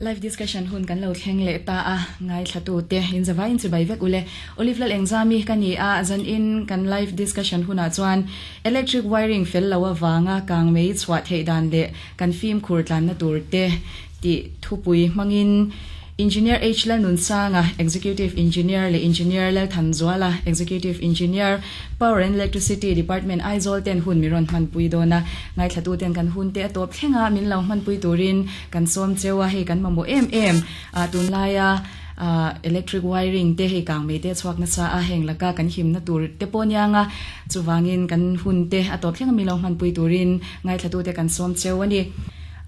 Live discussion hun kan lo thleng leh ta a, ngaithlatute in zavaiin chibai vek ule. Olive Lal Engzami ka ni a, zanin kan live discussion hunah chuan electric wiring fel lo avanga kangmei chhuah theih dan leh kan fimkhur tlanna tur te tih thupui hmangin Engineer H Lalnunsanga, Executive Engineer leh Engineer Lalthanzuala, Executive Engineer, Power and Electricity Department Aizawl ten hun min rawn hmanpui dawn a. Ngaithlatuten kan hun te a tawp thleng a, min lo hmanpui turin kan sawm cheu a, hei kan mamawh em em a, tunlaia electric wiring te hei kang mei te a chhuak nasa a, heng laka kan himna tur te pawh aniang a, chuvangin kan hun te a tawp thleng a min lo hmanpui turin ngaithlatute kan sawm cheu a ni.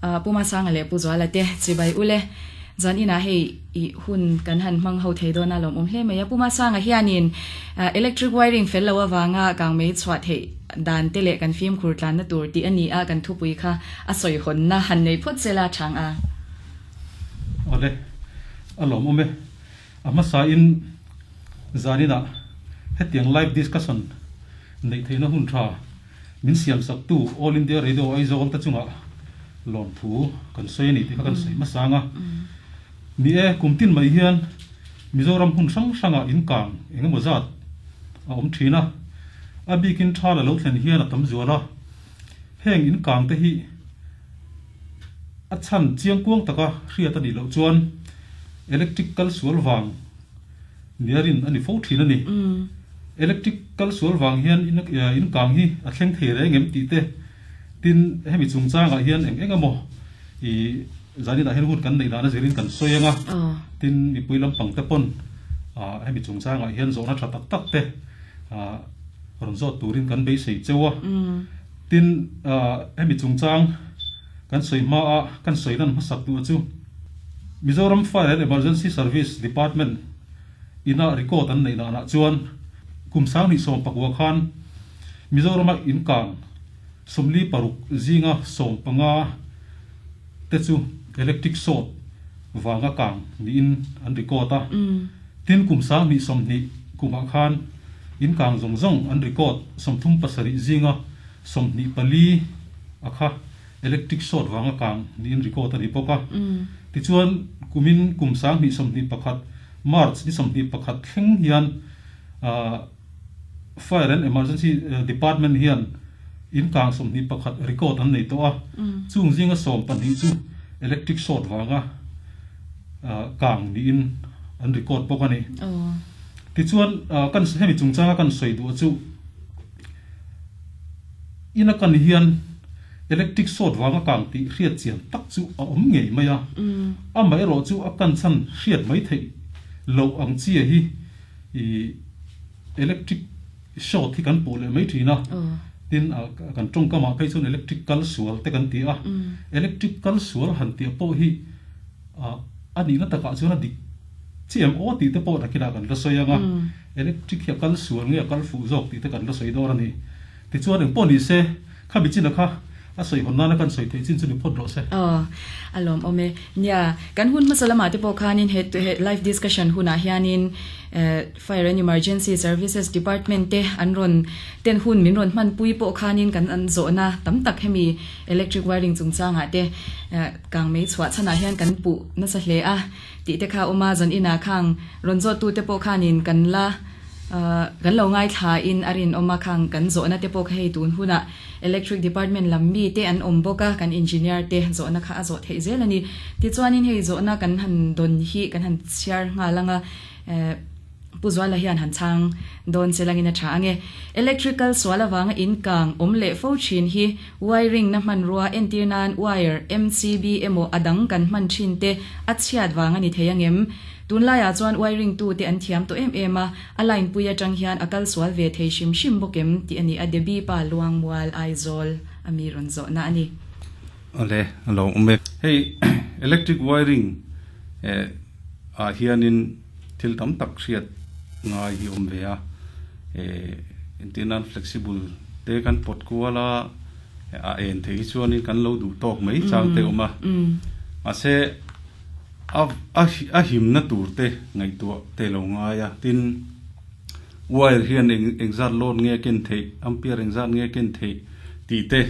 Pu Masanga leh Pu Zuala te chibai ule. Zan inah hei i hun kan han hmang ho thei dawn a lawmawm hle mai a. Pu Masanga hianin electric wiring fel lo avanga kangmei chhuah theih dan te leh kan fimkhur tlanna tur tih a ni a, kan thupui kha a sawi hawnna han nei phawt sela chang a. Awle, a lawmawm e. A hmasain zan inah hetiang live discussion neih theihna hun tha Min siamsaktu All India Radio Aizawl te chungah lawmthu kan sawi a ni tih kha kan sawi hmasa ang a. Ni e, kum tin mai hian Mizoram hmun hrang hrangah in kang eng emaw zat a awm thin a. A bikin tha la lo thlen hian a tam zual a. Heng in kang te hi a chhan chiangkuang taka hriat a nih loh chuan electric kal sual vang Nia rin a ni fo thin a ni. Electric kal sual vang hian in kang hi a thleng thei reng em tih te, tin hemi chungchangah hian eng eng emaw i zaninah hian hun kan neih dan a zirin kan sawi ang a, tin mipui lampang te pawn hemi chungchangah hian zawhna tha tak tak te rawn zawt turin kan beisei cheu a. Tin hemi chungchang kan sawi hmaa kan sawi lan hmasak duh chu Mizoram Fire and Emergency Service Department ina record an neih danah chuan kum sanghnih sawmpakua khan Mizorama inkang 46 zinga 15 te chu electric short vanga kang niin an record a. Tin kum 2020 kumah khan inkang zawng zawng an record 37 zinga 24 a kha Electric short vanga kang niin record a ni bawk a. Tichuan, kumin kum 2021 March ni 21 thleng hian Fire and Emergency Department hian in kang 21 record an nei tawh a. Chung zinga 12 chu electric short vanga kang niin an record bawk a ni. Tichuan, kan hemi chungchanga kan sawi duh chu Ina kan hian electric short vanga kang tih hriat chian tak chu a awm ngei mai a, amaherawh chu a kan chhan hriat mai theih loh ang chia hi i electric short hi kan puh leh mai thin a, tin kan tawngkamah phei chuan electric kal sual te kan ti a, electric kal sual han tih pawh hi a nihna takah chuan a dik chiah em aw tih te pawh nakinah kan la sawi ang a. Electric hi a kal sual nge a kal fuh zawk tih te kan la sawi dawn a ni. Tichuan eng pawh ni se, kha mi chin a kha a sawi hawn nana kan sawi theih chin chu ni phawt rawh se. Aw, a lawmawm e. Nia, kan hun hmasa lamah te pawh khanin he he live discussion hunah hianin Fire and Emergency Services Department te an rawn ten hun min rawn hmanpui pawh khanin kan an zawhna tam tak hemi electric wiring chungchangah te kangmei chhuah chhanah hian kan puh nasa hle a. Tih te kha awm a, zan inah khang rawn zawt tu te pawh khanin kan la kan lo ngaithla in a rinawm a, khang kan zawhna te pawh kha hei tun hunah Electric Department lam mi te an awm bawk a, kan Engineer te zawhna kha a zawh theih zel a ni. Tichuanin hei zawhna kan han dawn hi kan han chhiar nghal ang a. Pu Zuala hian han chhang dawn che langin a tha ange. Electrical sual avanga in kang awm leh fo thin hi wiring na hmanrua entir nan wire, MCB emaw a dang kan hman thin te a chhiat vang a ni thei angem? Tunlaiah chuan wiring tu te an thiam tawh em em a, a line pui atang hian a kal sual ve thei hrim hrim bawk em tih a ni a Debbie pa Luangmual Aizawl a mi rawn zawhna a ni. Awle, a lo awm e. Hei electric wiring ah hianin thil tam tak hriat ngai hi awm ve a, eh entir nan flexible te kan pawt kual a, a en theih hi chuanin kan lo duh tawk mai chang te awm a, mahse a a himna tur te ngaihtuah te lo ngai a, tin wire hian eng engzat load nge ken theih, ampere engzat nge ken theih tih te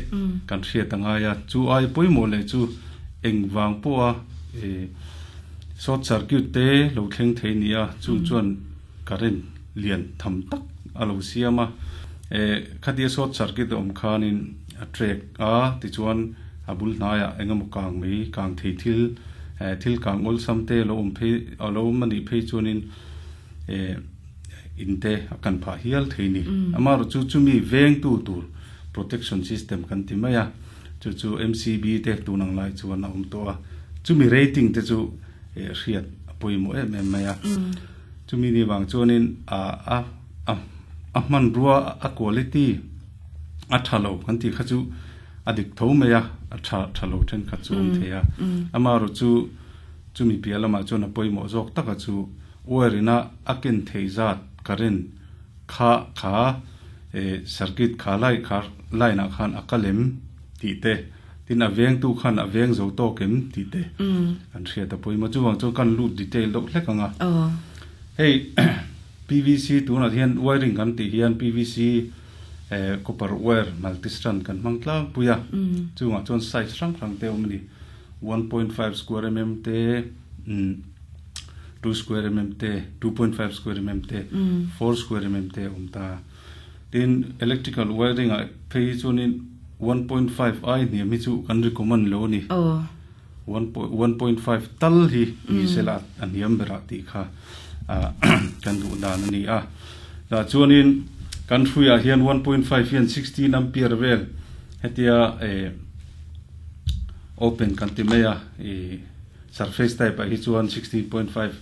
kan hriat a ngai a, chu ai pawimawh leh chu engvang pawha. Short circuit te lo thleng thei nia chung chuan current lian tham tak a lo siam a. Khatia short circuit a awm khanin a trek a tichuan a bul hnaiah eng emaw kang mai kang thei thil thil kang awlsam te lo awm phei a lo awm anih phei chuanin in te a kan phah hial thei ni. Amaherawhchu chu chumi vengtu tur protection system kan ti mai a. Chu chu MCB te tun ang lai chuan a awm tawh a, chumi rating te chu hriat a pawimawh em em mai a. Chumi ni vang chuanin a a a a hmanrua a quality a tha lo kan tih kha chu a dik tho mai a, a tha tha lo thenkhat chu awm thei a. Amaherawh chu chumi piah lamah chuan a pawimawh zawk taka chu wire ina a ken theih zat current Kha kha circuit kha lai kha line ah khan a kal em tih te, tin a vengtu khan a veng zo tawk em tih te kan hriat a pawimawh. Chuvang chuan kan lut detail deuh hlek ang a. Hei PVC tunah hian wiring kan tih hian PVC copper wire multistrand kan hmang tlangpui a, chungah chuan size hrang hrang te a awm a ni, 1.5 square mm te, 2 square mm te, 2.5 square mm te, 4 square mm te a awm ta. Tin, electrical wiring ah phei hi chuanin 1.5 ai hniam hi chu kan recommend lo a ni. 1.5 tal hi ni sela a hniam berah tih kha kan duh dan a ni a. Tah chuanin kan hruiah hian 1.5 hian 16 ampere vel hetia open kan ti mai a ih. Surface type ah hi chuan 16.5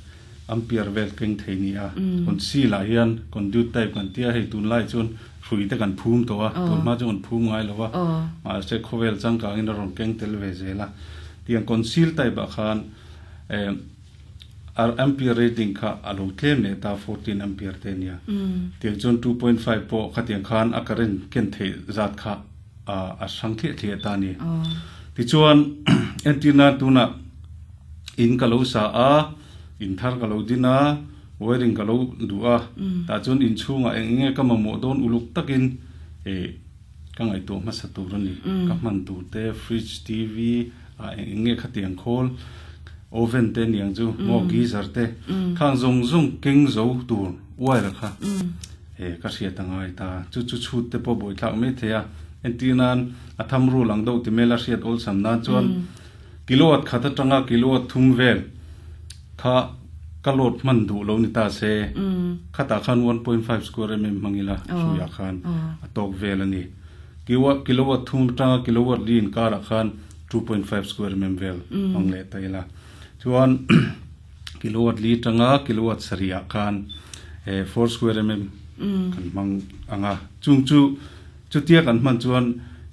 ampere vel keng thei ni a, conceal ah hian conduit type kan tia hei tunlai chuan hrui te kan phum tawh a, tunhma chu kan phum ngai lo a, mahse khawvel changkangin a rawn keng tel ve zel a, tiang conceal type ah khan ampere rating kha a lo tlem leh ta 14 ampere te ania, tiang chuan 2.5 pawh khatiang khan a current ken theih zat kha a hrang thliah thliah ta a ni. Tichuan, entir nan tunah in ka lo sa a, in thar ka lo din a, wiring ka lo duh a, tah chuan in chhungah eng enge ka mamawh dawn uluk takin ka ngaihtuah hmasa tur a ni. Ka hman tur te, fridge, TV, ah eng enge khatiang khawl, oven te aniang chu maw, geyser te, khang zawng zawng keng zo tur wire kha. He ka hriat a ngai ta. Chu chu chhut te pawh buaithlak mai thei a. Entir nan a tham rul ang deuh ti mel a hriat awlsam nan chuan kilowatt khat atanga kilowatt thum vel kha ka load hman duh lo ni ta se khatah khan 1.5 square mm hmang ila hruiah khan a tawk vel a ni. Kilowatt thum atanga kilowatt li inkarah khan 2.5 square mm vel hmang leh ta ila. Chuan Kilowatt li tanga kilowatt sarihah khan 4 square mm kan hmang ang a, chung chu chutia kan hman chuan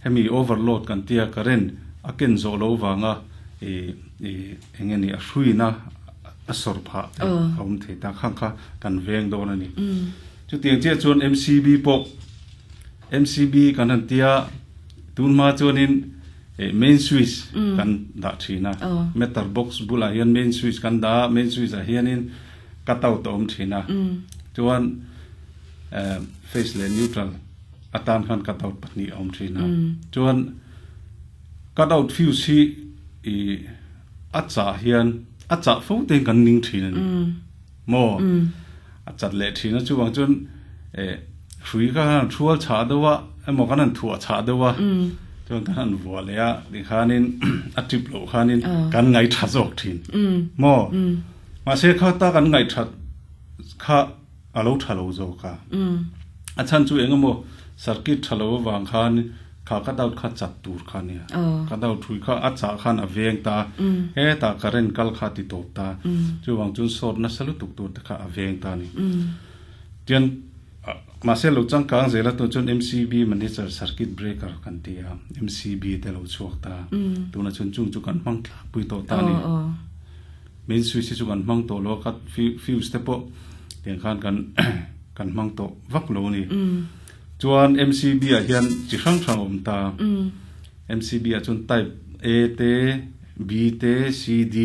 hemi overload kan tia current a ken zawh lo vanga eng nge ni a hruina a sawr phah te a awm thei ta khang kha kan veng dawn a ni. Chutiang chiah chuan MCB pawh MCB kan han tia tun hma chuanin main switch kan dah thin a, meter box bulah hian main switch kan dah a, main switch ah hianin cut out a awm thin a, chuan phase leh neutral atan khan cut out pahnih a awm thin a, chuan cut out fuse hi ih a chah hian a chah fo te hian kan ning thin a ni. Maw? A chat leh thin a, chuvang chuan eh hrui kha han thual chhah deuh a, emaw kan han thuah chhah deuh a, chuan kan han vuah leh a, tikhanin a tip loh khanin kan ngaih tha zawk thin. Maw? Mahse kha ta kan ngaih that kha a lo tha lo zawk a. A chhan chu eng emaw circuit tha lo avang khan Kha ka doubt kha chat tur kha nia. Ka doubt hrui kha a chah khan a veng ta. Hetah current kal kha a ti tawp ta. Chuvang chuan short nasa lutuk tur te kha a veng ta a ni. Tian mahse lo changkang zel a tun chuan MCB manager circuit breaker kan ti a, MCB te lo chhuak ta. Tunah chuan chung chu kan hmang tlangpui tawh ta a ni. Main switch hi chu kan hmang tawh lo a, cut fuse te pawh tiang khan kan kan hmang tawh vak lo a ni. Chuan MCB ah hian chi hrang hrang a awm ta. MCB ah chuan type A te, B te, C, D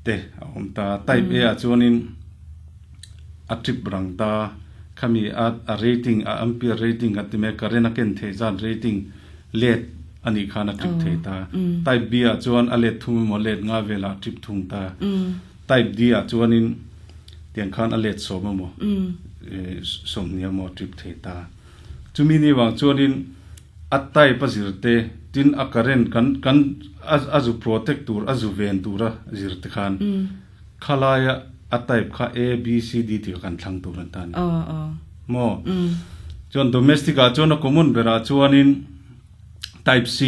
te a awm ta. Type A ah chuanin a trip rang ta, khami a a rating a ampere rating kan ti mai a, current a ken theih zat rating let. anih khan a trip thei ta. Type B ah chuan a let thum emaw let nga velah a trip thung ta. Type D ah chuanin tiang khan a let sawm emaw sawmhnih emaw a trip thei ta. Chumi ni vang chuanin a type a zir te tin a current kan kan a zu protect tur a zu ven tura zir te khan Khalaia a type kha A, B, C, D tih kha kan thlang tur an ta a ni. Maw? Chuan domestic ah chuan a common berah chuanin type C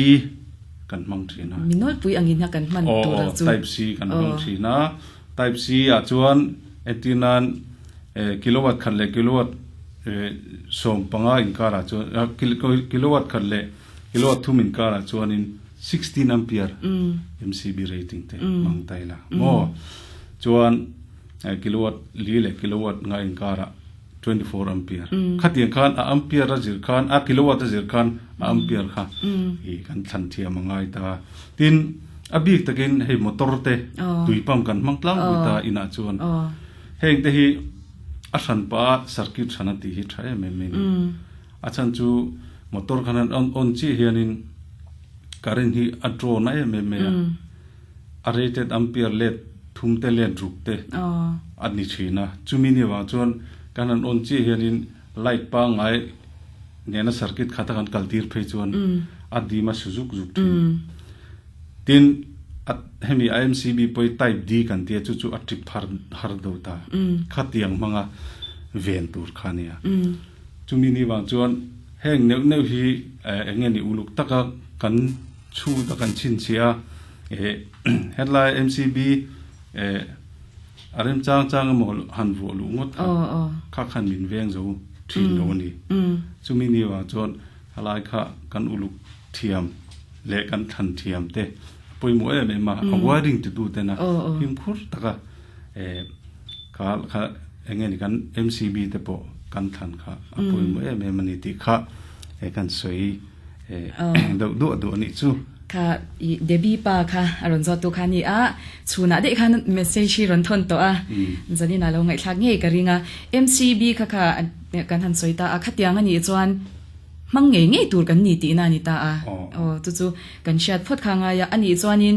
kan hmang thin a. Mi nawlpui angin a kan hman tur ang chu. Aw, type C kan hmang thin a. Type C ah chuan entir nan kilowatt khat leh kilowatt 15 inkarah chuan kilowatt khat leh Kilowatt thum inkarah chuanin 16 ampere MCB rating te hmang ta ila maw? Chuan kilowatt li leh kilowatt nga inkarah 24 ampere. Khatiang khan a ampere a zir khan a kilowatt a zir khan a ampere kha i kan thlan thiam a ngai ta. Tin a bik takin hei motor te tui pump kan hmang tlangpui ta inah chuan heng te hi a hranpa a circuit hran a tih hi tha em em mai a ni. A chhan chu motor khan an on on chiah hianin current hi a draw na em em mai a, a rated ampere let thum te let ruk te a ni thin a, chumi ni avang chuan kan han on chiah hianin light pangngai nena circuit khata kan kal tir phei chuan a dim a su zuk zuk thin. Tin, a hemi IMCB pawh hi type D kan tia chu chu a trip har har deuh ta, khatiang hmanga ven tur kha a nia. Chumi ni vang chuan heng neuh neuh hi eng nge ni uluk taka kan chhut a kan chhinchhiah a, hetlai MCB a remchang chang emaw han vuah luh ngawt kha kha khan min veng zo thin lo a ni. Chumi ni vang chuan helai kha kan uluk thiam leh kan thlan thiam te a pawimawh em em a, a wiring ti tu tena fimkhur taka Kha kha eng nge ni kan MCB te pawh kan thlan kha a pawimawh em em a ni tih kha he kan sawi deuh duah duah a nih chu. Kha i Debbie pa kha a rawn zawt tu kha a ni a, chhunah daih khan message hi rawn thawn tawh a, zanin ah lo ngaihthlak ngei ka ring a, MCB kha kha kan han sawi ta a, khatiang a nih chuan hmang ngei ngei tur kan ni tihna a ni ta a, aw chu chu kan hriat phawt kha a ngai a, a nih chuanin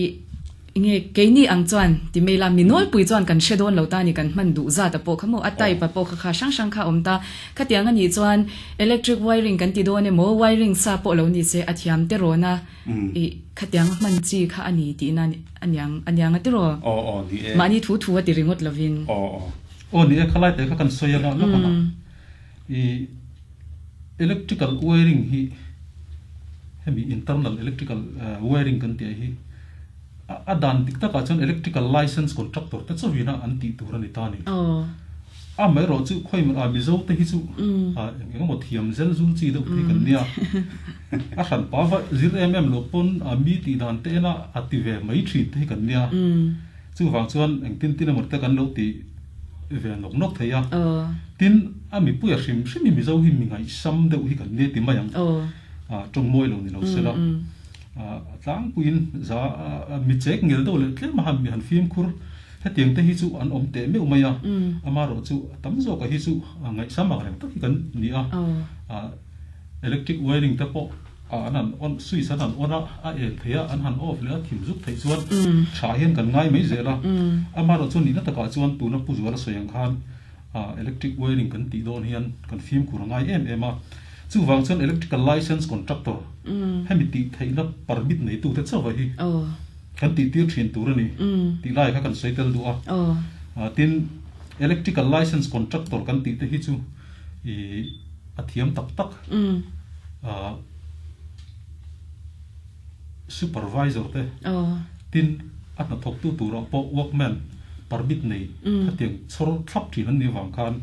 i. Nge keini ang chuan ti mai la, mi nawlpui chuan kan hre dawn lo ta ni, kan hman duh zat a pawh kha maw, a type a pawh kha kha hrang hrang kha a awm ta. Khatiang a nih chuan electric wiring kan ti dawn emaw, wiring sa pawh lo ni se a thiam te rawn a, ih khatiang a hman chi kha a ni tihna a niang a niang a tiraw? Aw aw ni e. Mahni thu thu a ti ringawt lovin. Aw aw. Aw ni e, khalai te kha kan sawi anga lawk anga ih electrical wiring hi hemi internal electrical wiring kan tih hi A dan dik takah chuan electrical license contractor te chauhin a an tih tur a ni ta a ni. Amaherawh chu khawi a Mizo te hi chu eng eng emaw thiam zel zul chi deuh te hi kan nia. A hran pa va zir em em loh pawn a mi tih dan te ena a ti ve mai thin te hi kan nia. Chuvang chuan engtin tin emaw te kan lo ti ve nawk nawk thei a. Tin, a mipuia hrim hrim hi Mizo hi mi ngaihsam deuh hi kan nia ti mai ang. Tawng mawi lo ni lo sela. A tlangpuiin za mi chek ngel deuh leh tlem a han mi han fimkhur hetiang te hi chu an awm teh meuh mai a, amaherawh chu a tam zawkah hi chu ngaihsam ang reng tak hi kan ni a, electric wiring te pawh an han on switch an han on a, a en thei a, an han off leh a thim zuk theih chuan tha hian kan ngai mai zel a, amaherawh chu nihna takah chuan tuna Pu Zuala sawi ang khan electric wiring kan tih dawn hian kan fimkhur a ngai em em a, chuvang chuan electrical license contractor hemi tih theihna permit neitute chauh hi kan tih tir thin tur a ni tih lai kha kan sawi tel duh a, tin electrical license contractor kan tih te hi chu ih a thiam tak tak supervisor te tin a hnathawktu turah pawh workman permit nei khatiang chhawr thlap thin an nih avang khan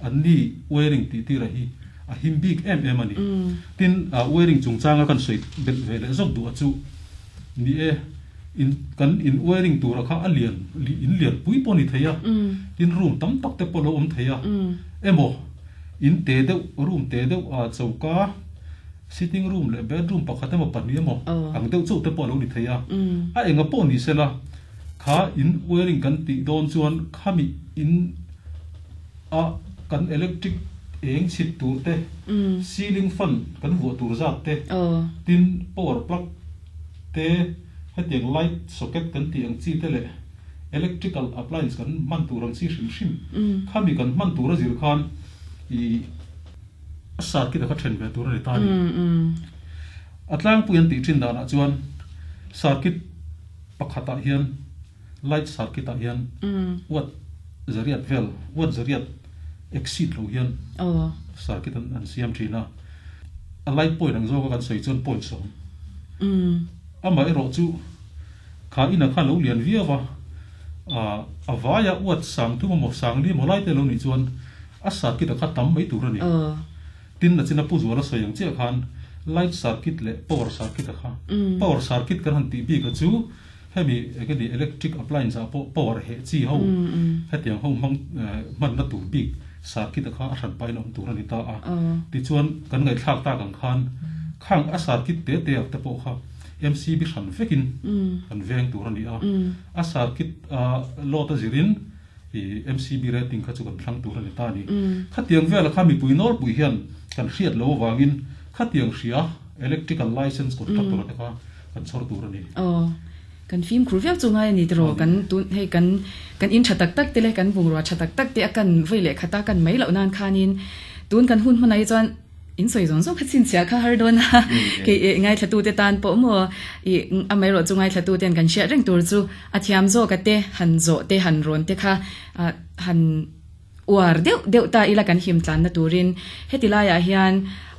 anni wiring tih tirah hi a him bik em em a ni. Tin wiring chungchanga kan sawi belh ve leh zawk duh a chu ni e, in kan in wiring tura kha a lian in lian pui pawh a ni thei a, tin room tam tak te pawh a lo awm thei a, emaw in te deuh room te deuh a choka Sitting room leh bedroom pakhat emaw pahnih emaw ang deuh chauh te pawh a lo ni thei a. A enga pawh ni sela, kha in wiring kan tih dawn chuan khami in a kan electric eng chhit tur te, ceiling fan kan vuah tur zat te, tin power plug te, hetiang light socket kan tih ang chi te leh electrical appliance kan hman tur ang chi hrim hrim khami kan hman tur a zir khan ih circuit a kha then ve tur a ni ta a ni. A tlangpui an tih thin danah chuan circuit pakhatah hian light circuit ah hian watt zariat vel watt zariat exceed lo hian circuit an siam thin a, a light point ang zawka kan sawi chuan point sawm amaherawh chu kha inah khan lo lian viau a, a vaia watt sang thum emaw sang li emaw lai te lo nih chuan a circuit ah kha tam mai tur a ni. Tin na china Pu Zuala sawi ang chiah khan light circuit leh power circuit a kha power circuit kan han tih bik a chu hemi enge ni electric appliance ah pawh power heh chi ho hetiang ho hmang hmanna tur bik circuit a kha a hran pahin a awm tur a ni ta a. Tichuan kan ngaihthlak tak ang khan khang a circuit te te ang te pawh kha MCB hran vekin kan veng tur a ni a. A circuit a load a zirin I MCB rating kha chu kan thlang tur a ni ta a ni. Khatiang velah kha mipui nawlpui hian kan hriat lo avangin khatiang hria electrical license contractor te kha kan chhawr tur a ni. Aw, kan fimkhur viau chu ngai a ni tiraw, kan tun hei kan kan in tha tak tak te leh kan bungrua tha tak tak te a kan vei leh khat a kan mai loh nan khanin tun kan hun hmanah hi chuan In sawi zawng zawng kha chhinchhiah kha har dawn a, kei eh ngaithlatute tan pawh maw ih amaherawh chu ngaithlatuten kan hriat reng tur chu a thiam zawk a te han zawh te han rawn te kha han uar deuh deuh ta ila kan him tlanna turin heti laiah hian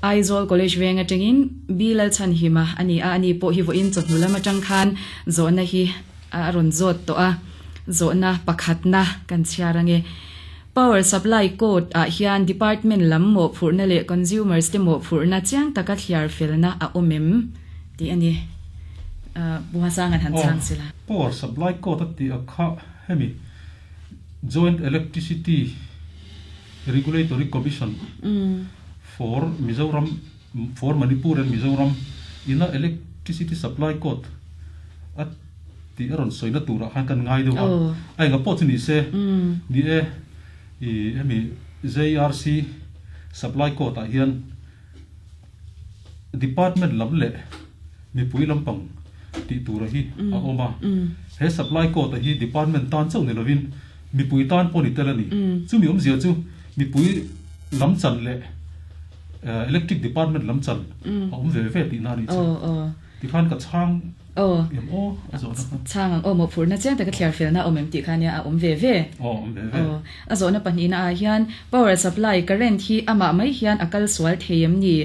Aizawl College veng atangin B Lalchhanhima a ni a, ani pawh hi vawiin chawhnu lam atang khan zawhna hi a rawn zawt tawh a, zawhna pakhatna kan chhiar ange. Power Supply Code ah hian Department lam mawhphurhna leh Consumers te mawhphurhna chiang taka thliar felna a awm em? tih a ni. Pu Hasanga'n han chhang sila. Power Supply Code a tih a kha hemi Joint Electricity Regulatory Commission for Mizoram for Manipur and Mizoram ina Electricity Supply Code a tih a rawn sawina turah khan kan ngai deuh a, a enga pawh chu ni se, ni e, ih hemi JRC Supply Code ah hian Department lam leh mipui lampang tih tura hi a awm a, he Supply Code ah hi Department tan chauh ni lovin mipui tan pawh ni tel a ni. Chumi awmzia chu mipui lam chan leh Electric Department lam chan a awm ve ve tihna a nih chu. Tikhan ka chhang em aw a zawhna kha. Chhang ang aw mawhphurhna chiang taka thliar felna a awm em tih kha nia a awm ve ve. Aw awm ve ve. Aw a zawhna pahnihna ah hian power supply current hi amah mai hian a kal sual thei em ni?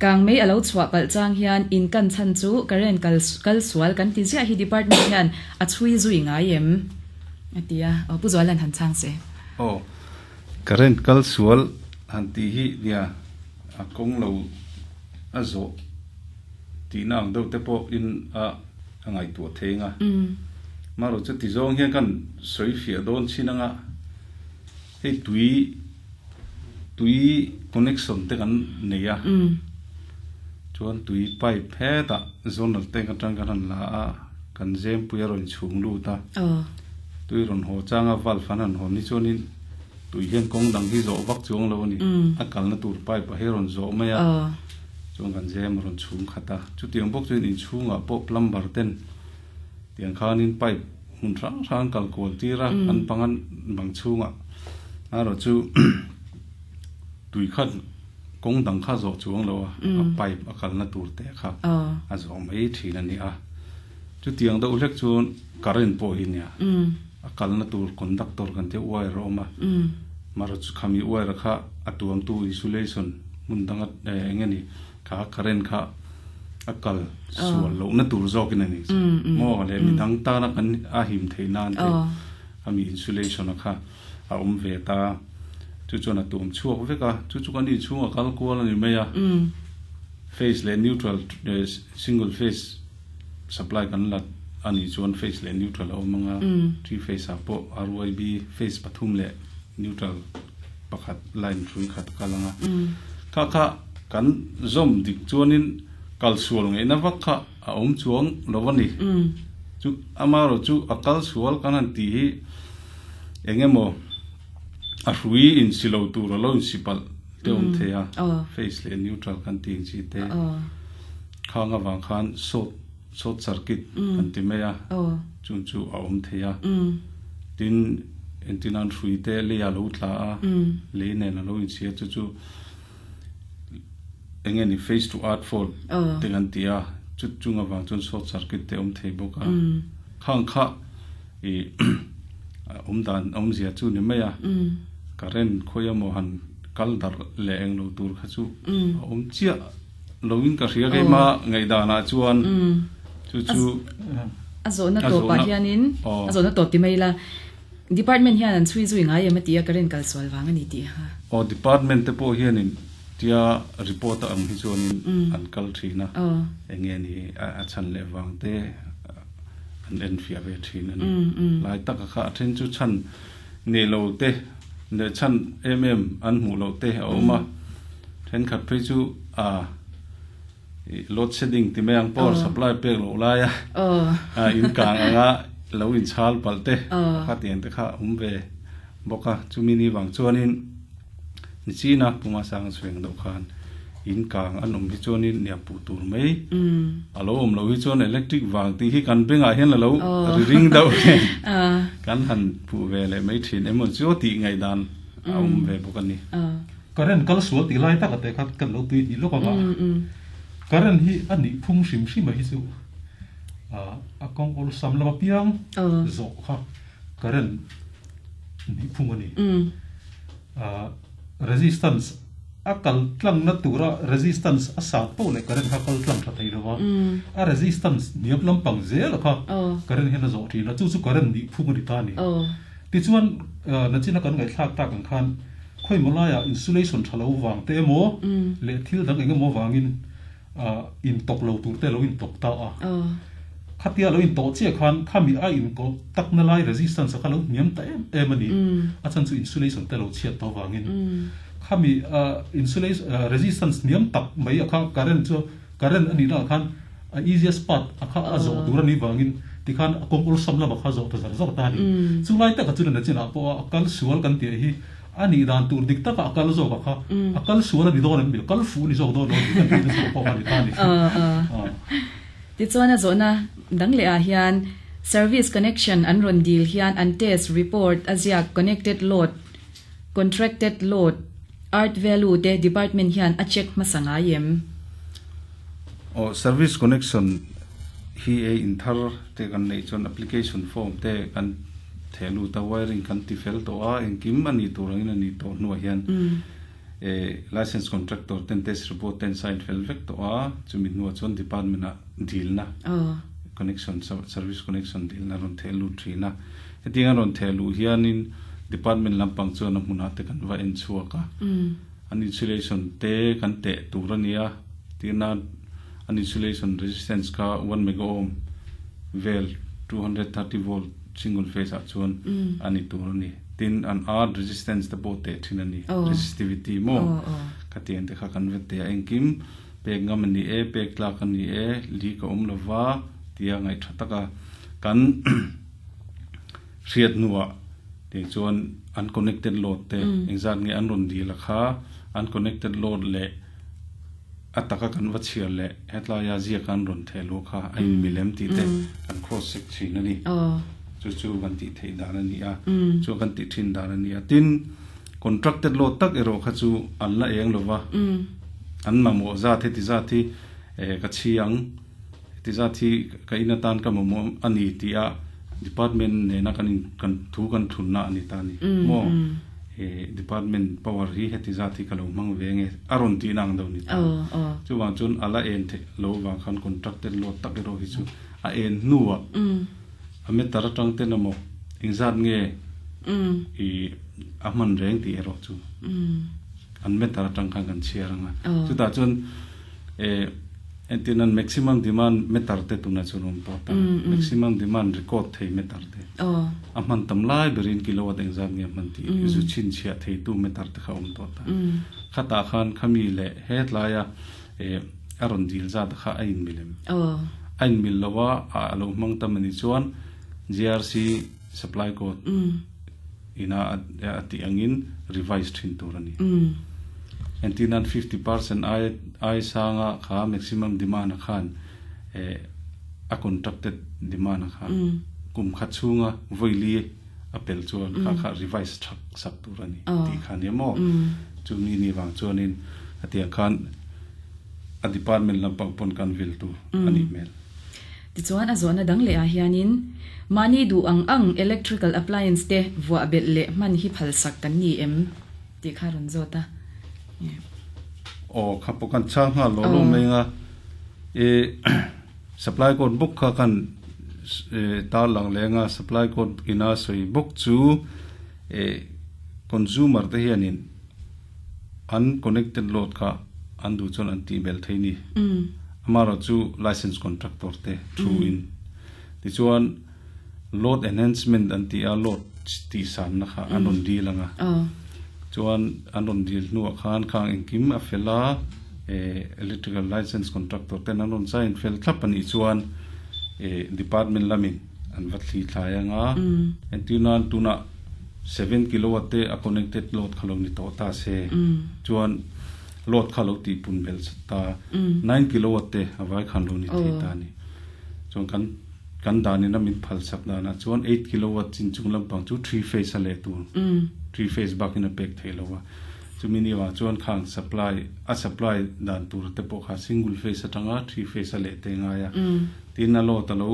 Kang mei a lo chhuah palh chang hian in kan chhan chu current kal kal sual kan ti ziah hi department hian a chhui zui ngai em? A ti a, aw Pu Zuala'n han chhang se. Aw current kal sual han tih hi nia a kawng lo a zawh. Tihna ang deuh te pawh in a a ngaihtuah thei anga. Marawh chu ti zawng hian kan sawi fiah dawn chin anga hei tui tui connection te kan nei a chuan tui pipe hetah zonal tank atang kan han la a kan zempui a rawn chhung lut a tui rawn haw changa valve an han hawn hi chuanin tui hian kawng dang hi zawh vak chuang lo a ni a kalna tur pipe ah hi a rawn zawh mai a. Chuan kan zem a rawn chhung khat a, chutiang bawk chuan inchhungah pawh plumber ten tiang khanin pipe hmun hrang hrang an kal kual tir a, an bang an bang chhungah erawh chu tui khat kawng dang kha zawh chuang lo a, a pipe a kalna tur te kha a zawh mai thin a ni a, chutiang deuh hlek chuan current pawh hi nia a kalna tur conductor kan tih wire a awm a, marawh khami wire kha a tuamtu insulation. Hmun danga eng nge ni kha current kha a kal sual lohna tur zawkin a ni maw leh midang tana kan a him theih nan te ami insulation a kha a awm ve ta chu chuan a tuam chhuak vek a chu chu kan inchhung a kal kual a ni mai a phase leh neutral single phase supply kan la a nih chuan phase leh neutral a awm anga three phase ah pawh R_Y_B phase pathum leh neutral pakhat line hrui khat kal anga kha kha kan zawm dik chuanin kal sual ngaihna vak kha a awm chuang lo a ni. Chu amaherawh chu a kal sual kan han tih hi eng emaw a hrui insi lo tur a lo insi palh. te awm thei a, phase leh neutral kan tih ang chi te, khang avang khan short short circuit kan ti mai a, chung chu a awm thei a. Tin, entirnan hrui te lei a lo tla a, lei nen a lo inchhia chu chu eng nge ni phase to earth fault te kan ti a, chu chung avang chuan short circuit te awm thei bawk a. Khang kha ih awm dan awmzia chu ni mai a, current khawi emaw han kal darh leh eng lo tur kha chu a awm chiah loin ka hria keimah ngaihdanah chuan chu chu a zawhna tawpah hianin a zawhna tawp ti mai ila department hian an chhui zui ngai em a ti a current kal sual vang a ni tih kha. Aw department te pawh hianin tia report a ang hi chuanin an kal thin a eng nge ni a chhan leh vang te an en fiah ve thin a ni. Lai taka kha a then chu chhan nei lo te leh chhan em em an hmuh loh te a awm a, thenkhat phei chu a load shedding ti mai ang power supply pek loh laia in kang anga lo inchhal palh te kha tiang te kha a awm ve bawk a, chumi ni vang chuanin Nichina Puma Sang Chhueng deuh khan in kang an awm hi chuanin nia puh tur mai a lo awm loh hi chuan electric vang tih hi kan bengah hian a lo ri ring deuh nen kan han puh ve leh mai thin emaw chu tih ngaihdan a awm ve bawk a ni. Current kal sual tih lai taka te kha kan lo tui hnih lawk anga current hi a nih phung hrim hrim a hi chu a kawng awlsam lam apiang zawh kha current nih phung a ni. Resistance a kal tlangna tura resistance a sang poh leh current kha kal tlang tha thei lo va, a resistance hniam lampang zel kha current hian a zawh thin a, chu chu current nih phung a ni ta a ni. Tichuan nachina kan ngaihthlak tak ang khan khawimaw laiah insulation tha lo vang te emaw leh thil dang eng emaw vangin intawk lo tur te a lo intawk ta a. Khatia a lo intawh chiah khan khami a inkawh takna lai resistance a kha lo hniam ta em em a ni. A chhan chu insulation te a lo chhiat tawh avangin khami insulation resistance hniam tak mai a kha current chu current a nihna ah khan a easiest path a kha a zawh tur a nih vangin tikhan a kawng awlsam lamah kha a zawh ta zar zar ta a ni. Chulai takah chuan a chinah pawh a kal sual kan tih hi A nih dan tur dik taka a kal zawk a kha, a kal sual a ni dawn em mi, a kal fuh a ni zawk dawn lo tih kan tihna chhuah pawh kha a ni ta a ni. Tichuan a zawhna dang leh ah hian service connection an rawn dil hian an test report a ziak connected load, contracted load, earth value te department hian a check hmasa ngai em? Aw service connection hi ei inthar te kan neih chuan application form te kan Theh lut a wiring kan ti fel tawh a, engkim a nih tur angin a nih tawh hnuah hian licence contractor ten test report ten sign fel vek tawh a, chumi hnuah chuan department ah dilna connection service connection dilna rawn theh lut thin a. Hetiang a rawn theh luh hianin department lampang chuan a hmunah te kan va en chhuak a, an insulation te kan teh tur a nia, tirna an insulation resistance kha one mega ohm vel 230 volt Single phase ah chuan a ni tur a ni. Tin, an earth resistance te pawh teh thin a ni. Resistivity maw? Khatiang te kha kan vet thei a. Engkim pek ngam a ni e, pek tlak a ni e, leak a awm lova tia ngaihtha taka kan hriat hnuah tih chuan an connected load te engzat nge an rawn dil a kha an connected load leh A taka kan va chhiar leh hetlaia ziak an rawn theh luh kha a inmil em tih te kan cross check thin a ni. Chu chu kan tih theih dan a ni a, chu kan tih thin dan a ni a. Tin, contracted law tak erawh kha chu an la eng lo va, an mamawh zat heti zat hi ka chhi ang, heti zat hi ka in atan ka mamawh a ni tih a department nena kan in kan thu kan thlunna a ni ta a ni maw? Department power hi heti zat hi ka lo hmang ve nge a rawn tihna ang deuh a ni ta. Chuvang chuan a la en theih lo vang khan contracted load tak erawh hi chu a en hnuah a meter atang ten emaw engzat nge i a hman reng tih erawh chu an meter atang khan kan chhiar ang a. Chutah chuan Entirnan maximum demand meter te tunah chuan awm tawh ta. Maximum demand record thei meter te. A hman tam lai berin kilowatt engzat nge a hman tih zu chhinchhiah theitu meter te kha awm tawh ta. Khatah khan khami leh hetlaia a rawn dil zat kha a inmil em? A inmil lo a, a lo hmang tam a nih chuan GRC supply code ina a tih angin revise thin tur a ni. Entirnan 50% ai ai sanga kha maximum demand a khan a contracted demand a kha kum khat chhunga vawi li a pel chuan kha kha revise thak sak tur a ni tih kha nia maw? Chumi ni vang chuanin hetiang khan a department lampang pawn kan vil tur a nih hmel. Tichuan a zawhna dang leh ah hianin mahni duh ang ang electrical appliance te vuah belh leh hman hi phalsak kan ni em tih kha a rawn zawt a. Aw kha pawh kan chhang nghal lo lo mai anga e supply code bawk kha kan tar lang leh anga supply code ina sawi bawk chu e consumer te hianin an connected load kha an duh chuan an tih belh thei ni. Amaherawhchu license contractor te thu in tichuan load enhancement an tih a load tih sanna kha an rawn dil ang a. Chuan an rawn dil hnuah khan khang engkim a fel a electrical license contractor ten an rawn sign fel thlap a nih chuan department lamin an va thli thlai ang a. Entirnan tunah 7 kilowatt te a connected load kha lo ni tawh ta se chuan load kha lo tih pun belh ta 9 kilowatt te a vai khan lo ni thei ta a ni. Chuan kan kan danin a min phal sak danah chuan 8 kilowatt chin chung lampang chu three phase a leh tur three phase bakin a pek theih lo a. Chumi ni avang chuan khang supply a supply dan tur te pawh kha single phase atanga three phase a leh te ngai a. Tin a load a lo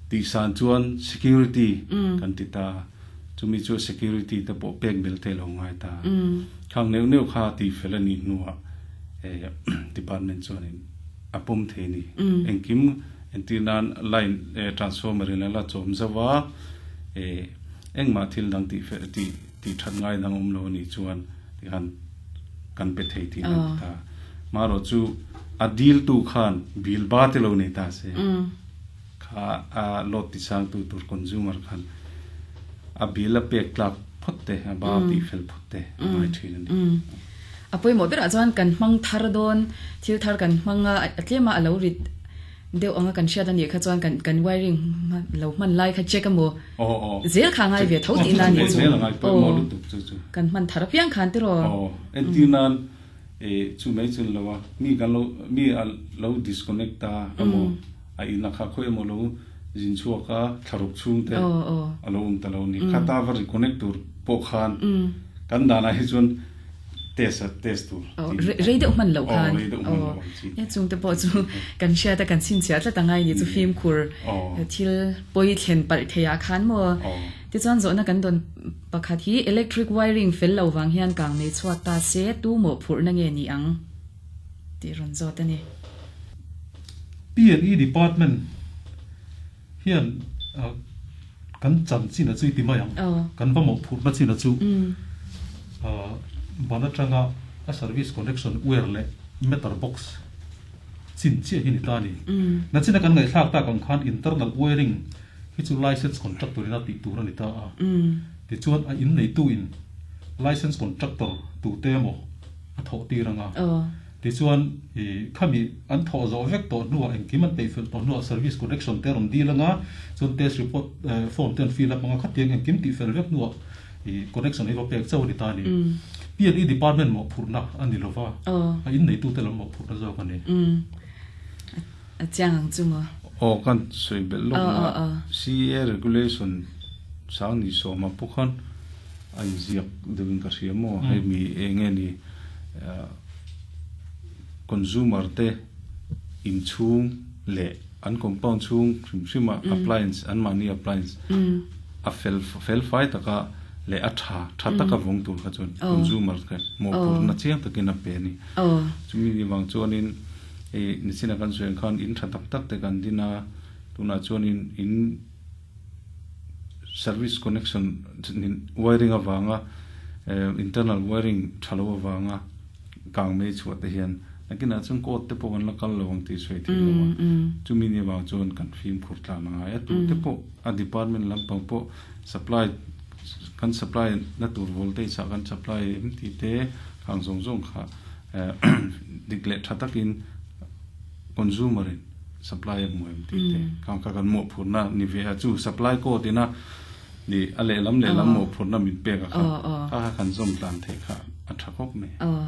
tih san chuan security kan ti ta a, chumi chu security te pawh pek bel te lo ngai ta a. Khang neuh neuh kha tih fel a nih hnuah department chuanin a pawm thei a ni. Engkim entir nan line transformer in a la chawm zauh a, engmah thil dang tih fel tih tih that ngai dang awm lo a nih chuan tikhan kan pe thei tih an ti ta. Marawh chu a dil tu khan bill ba te lo nei ta se kha a load ti sang tu tur consumer khan a bill a pek tlak phawt te a ba tih fel phawt te a ngai thin a ni. A pawimawh berah chuan kan hmang thar dawn thil thar kan hmang a a tlema a lo rit deuh anga kan hriat a nih kha chuan kan kan wiring lo hman lai kha check emaw zel kha a ngai ve tho tihna a nih chu. Zel a ngai pawimawh lutuk chu chu. Kan hman thar apiang khan tiraw. Aw entir nan e chu mai chun lo a mi kan lo mi a lo disconnect ta emaw a in a kha khawi emaw lo zin chhuak a thlaruk chhung te a lo awm ta lo ni khata va reconnect tur pawh khan kan danah hi chuan test a test tur rei deuh hman loh khan e chung te pawh chu kan hriat a kan chhinchhiah tlat angai ni chu fimkhur thil pawi thlen palh thei ah khan maw tichuan zawhna kan dawn pakhat hi electric wiring fel lo vang hian kang nei chhuak ta se tu mawh phurhna nge ni ang tih rawn zawt a ni. P&E department hian kan chan chin a chu i ti mai ang. Kan va mawhphurhna chin a chu ban atanga a service connection wire leh meter box chin chiah hi ni ta a ni. Nachina kan ngaihthlak tak ang khan internal wiring hi chu license contractor in a tih tur a ni ta a. Tichuan a inneitu in license contractor tute emaw a thawh tir ang a. Tichuan, i khami an thawh zawh vek tawh hnuah engkim an peih fel tawh hnuah service connection te a rawn dil ang a, chuan test report form te an fill up ang a, khatiang engkim tih fel vek hnuah i connection hi va pek chauh a ni ta a ni. P&E department mawhphurhna a ni lova, a inneitute lam mawhphurhna zawk a ni. A chiang ang chu maw? Aw, kan sawi belh lawk na CA regulation sang ni sawma pawh khan a inziak deuhin ka hria maw? Hei mi eng nge ni consumer te inchhung leh an compound chhung hrim hrim a appliance anmahni appliance a fel fel fai taka leh a tha tha taka vawng tur kha chuan consumer te mawhphurhna chiang takin a pe a ni. Chumi ni vang chuanin hei nichina kan sawi ang khan in tha tak tak te kan din a tunah chuanin in service connection wiring avanga internal wiring tha lo avanga kang mai chhuah te hian nakinah chuan court te pawh kan la kal lo ang tih sawi theih lo a chumi ni avang chuan kan fimkhur tlan a ngai a tu te pawh a department lampang pawh supply kan supply na tur voltage ah kan supply em tih te khang zawng zawng kha dik leh tha takin consumer in supply a hmu em tih te khang kha kan mawhphurhna ni ve a chu supply code ina ni a lehlam lehlam mawhphurhna min pek a kha kha kha kan zawm tlan theih kha a tha khawp mai. Aw.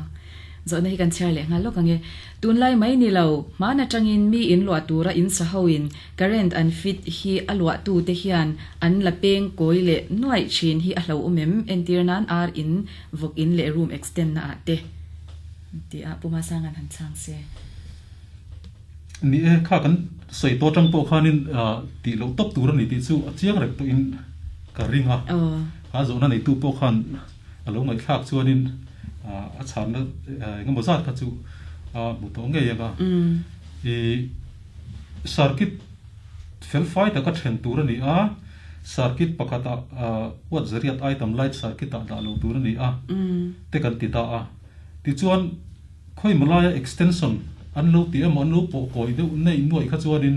Zawhna hi kan chhiar leh nghal lawk ang e. Tunlai mai ni lo, hman atangin mi in luah tura in sa hoin current an fit hi a luahtute hian an la peng kawi leh nuaih thin hi a hlauhawm em? Entir nan ar in, vawk in leh room extend na ah te ti a Pu Masanga'n han chhang se. Ni e, kha kan sawi tawh atang pawh khanin tih loh tawp tur a ni tih chu a chiang reng tawhin ka ring a. Kha zawhna neitu pawh khan a lo ngaihthlak chuanin a chhanna engemaw zat kha chu a hmu tawh ngei ang a. I circuit fel fai taka then tur a ni a, circuit pakhatah huat zariat item light circuit ah dah lo tur a ni a te kan ti ta a. Tichuan khawi malaia extension an lo ti emaw an lo pawh kawi deuh neih nuaih kha chuanin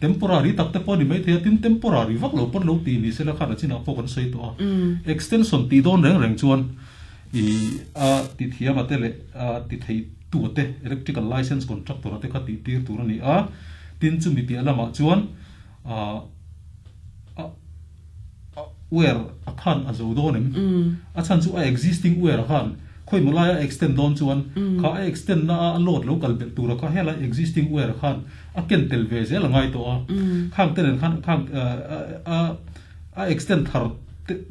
temporary tak te pawh a ni maithei a, tin temporary vak lo pawn lo ti ni sela khan a chinah pawh kan sawi tawh a. Extension tih dawn reng reng chuan ih a ti thiam a te leh a ti thei tu a te electrical license contractor a te kha tih tir tur a ni a, tin chumi piah lamah chuan ah a wire a khan a zo dawn em? A chhan chu a existing wire a khan khawi maw laia a extend dawn chuan kha a extend na a load lo kal belh tura kha helai existing wire a khan a ken tel ve zel a ngai tawh a. Khang te nen khan khang a a extend thar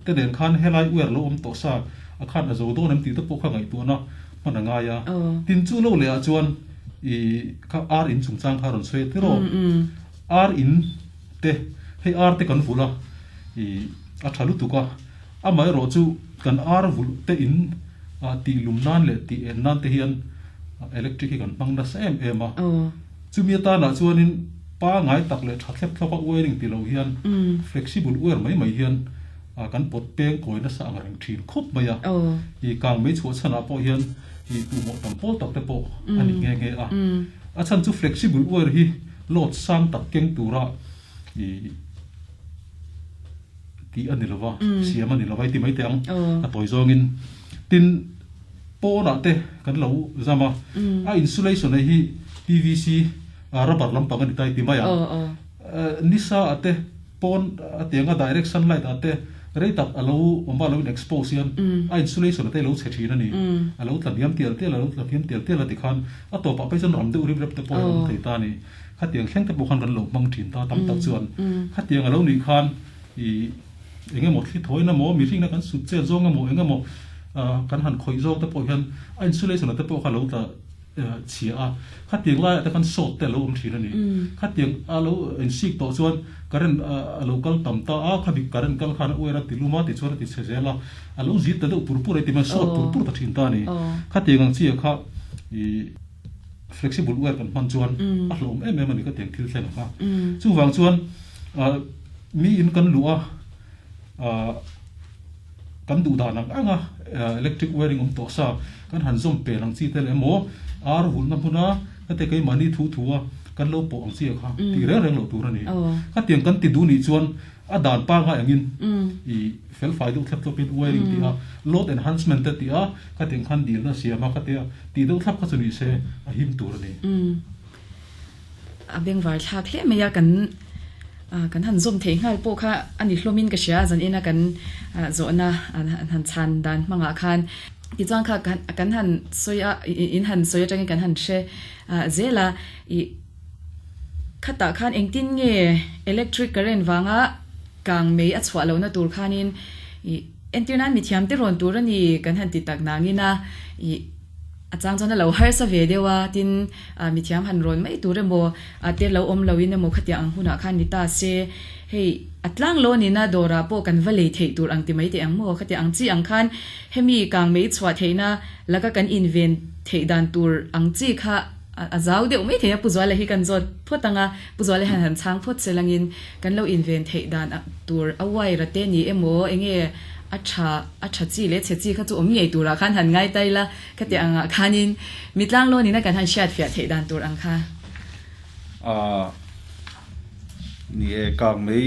te nen khan helai wire lo awm tawh sa a khan a zo dawn em tih te pawh kha ngaihtuahna hman a ngai a. Tin chu lo leh ah chuan i kha ar in chungchang kha a rawn sawi a tiraw? Ar in te, hei ar te kan vulh a, ih a tha lutuk a, amaherawh chu kan ar vulh te in tih lum nan leh tih en nan te hian electric hi kan hmang nasa em em a, chumi atanah chuanin pangai tak leh tha thlep thlawp a wiring ti lo hian flexible wire mai mai hian kan pawt peng kawi nasa ang reng thin khawp mai a, ih kang mei chhuah chhanah pawh hian ih tuhmawh tam pawl tak te pawh a ni nghe nghe a, a chhan chu flexible wire hi Load sang tak keng tura i tih a ni lova, siam a ni lova i ti mai teh ang, a tawi zawngin. Tin, pawnah te kan lo zam a, a insulation a hi PVC rubber lampang a ni ta i ti mai ang. Nisa ah te pawn a tianga direct sunlight ah te rei tak a lo awm a, a lo in expose hian a insulation a te lo chhe thin a ni. A lo tla hniam tial tial a, a lo tla hniam tial tial a tikhan a tawpah phei chuan ram deuh rip rep te pawh a awm thei ta a ni. Khatiang thleng te pawh khan kan lo hmang thin ta tam tak chuan khatiang a lo nih khan ih eng emaw thli thawi na maw mihring na kan sut chet zawng emaw eng emaw kan han khawih zawng te pawh hian a insulation a te pawh kha a lo tla chhia a, khatiang laiah te khan sawt te a lo awm thin a ni. Khatiang a lo insik tawh chuan current a lo kal tam ta a, khami current kal khan a uair a ti lum a tichuan a ti chhe zel a, a lo zit ta deuh pur pur a ti mai, sawt pur pur ta thin ta a ni. Khatiang ang chiah kha ih flexible wire kan hman chuan a hlawm em em a ni khatiang thil thleng ang kha. Chuvang chuan mi in kan luh a, Kan duh dan ang anga electric wiring awm tawh sa kan han zawm pel ang chi te leh emaw ar vulhna hmuna heti keimahni thu thu a kan lo pawh ang chi a kha tih reng reng loh tur a ni. Khatiang kan ti duh nih chuan a dan pangai angin i felfai deuh thlap thlawpin wiring tih a load enhancement te tih a khatiang khan dilna siam a khatia tih deuh thlap kha chu ni se a him tur a ni. A bengvar thlak hle mai a, kan kan han zawm theih nghal pawh kha a ni hlawmin ka hria, zan ina kan zawhna an han chhan dan hmangah khan tichuan kha kan han sawi a, in han sawi atangin kan han hre zel a, ih khatah khan engtin nge electric current vanga kang mei a chhuah lohna tur khanin ih entir nan mithiam te rawn tur a ni kan han ti tak nangin a ih. A chang chuan a lo harsa ve deuh a, tin mithiam han rawn mai tur emaw te lo awm loin emaw khatiang ang hunah khan ni ta se, hei a tlang lo nina dawrah pawh kan va lei theih tur ang ti mai teh ang maw, khatiang ang chi ang khan hemi kang mei chhuah theihna laka kan inven theih dan tur ang chi kha a zau deuh mai thei a, Pu Zuala hi kan zawt phawt ang a, Pu Zuala hian han chhang phawt se langin kan lo inven theih dan tur a wire te ni emaw enge a tha a tha chi leh chhe chi kha chu awm ngei turah khan han ngai tai la, khati angah khanin mi tlanglawn ina kan han hriat fiah theih dan tur ang kha. A ni e, kang mai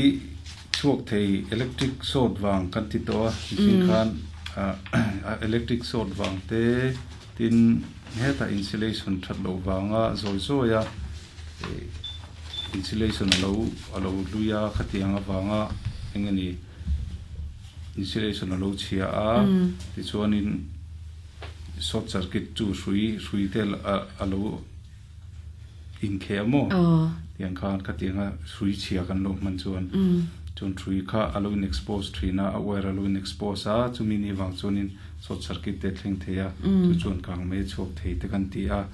chhuak thei electric short vang kan ti tawh a, mihring khan electric short vang te tin hetah insulation that loh vanga zawi zawi a insulation a lo a lo hlui a khatiang avanga eng nge ni. Insulation a lo chhia a, tichuanin short circuit chu hrui hrui te a lo inkheh a maw? Tiang khan khatianga hrui chhia kan lo hman chuan chuan hrui kha a lo in expose thin a, a wire a lo in expose a, chumi ni vang chuanin short circuit te a thleng thei a, chu chuan kang mai a chhuak thei te kan ti a.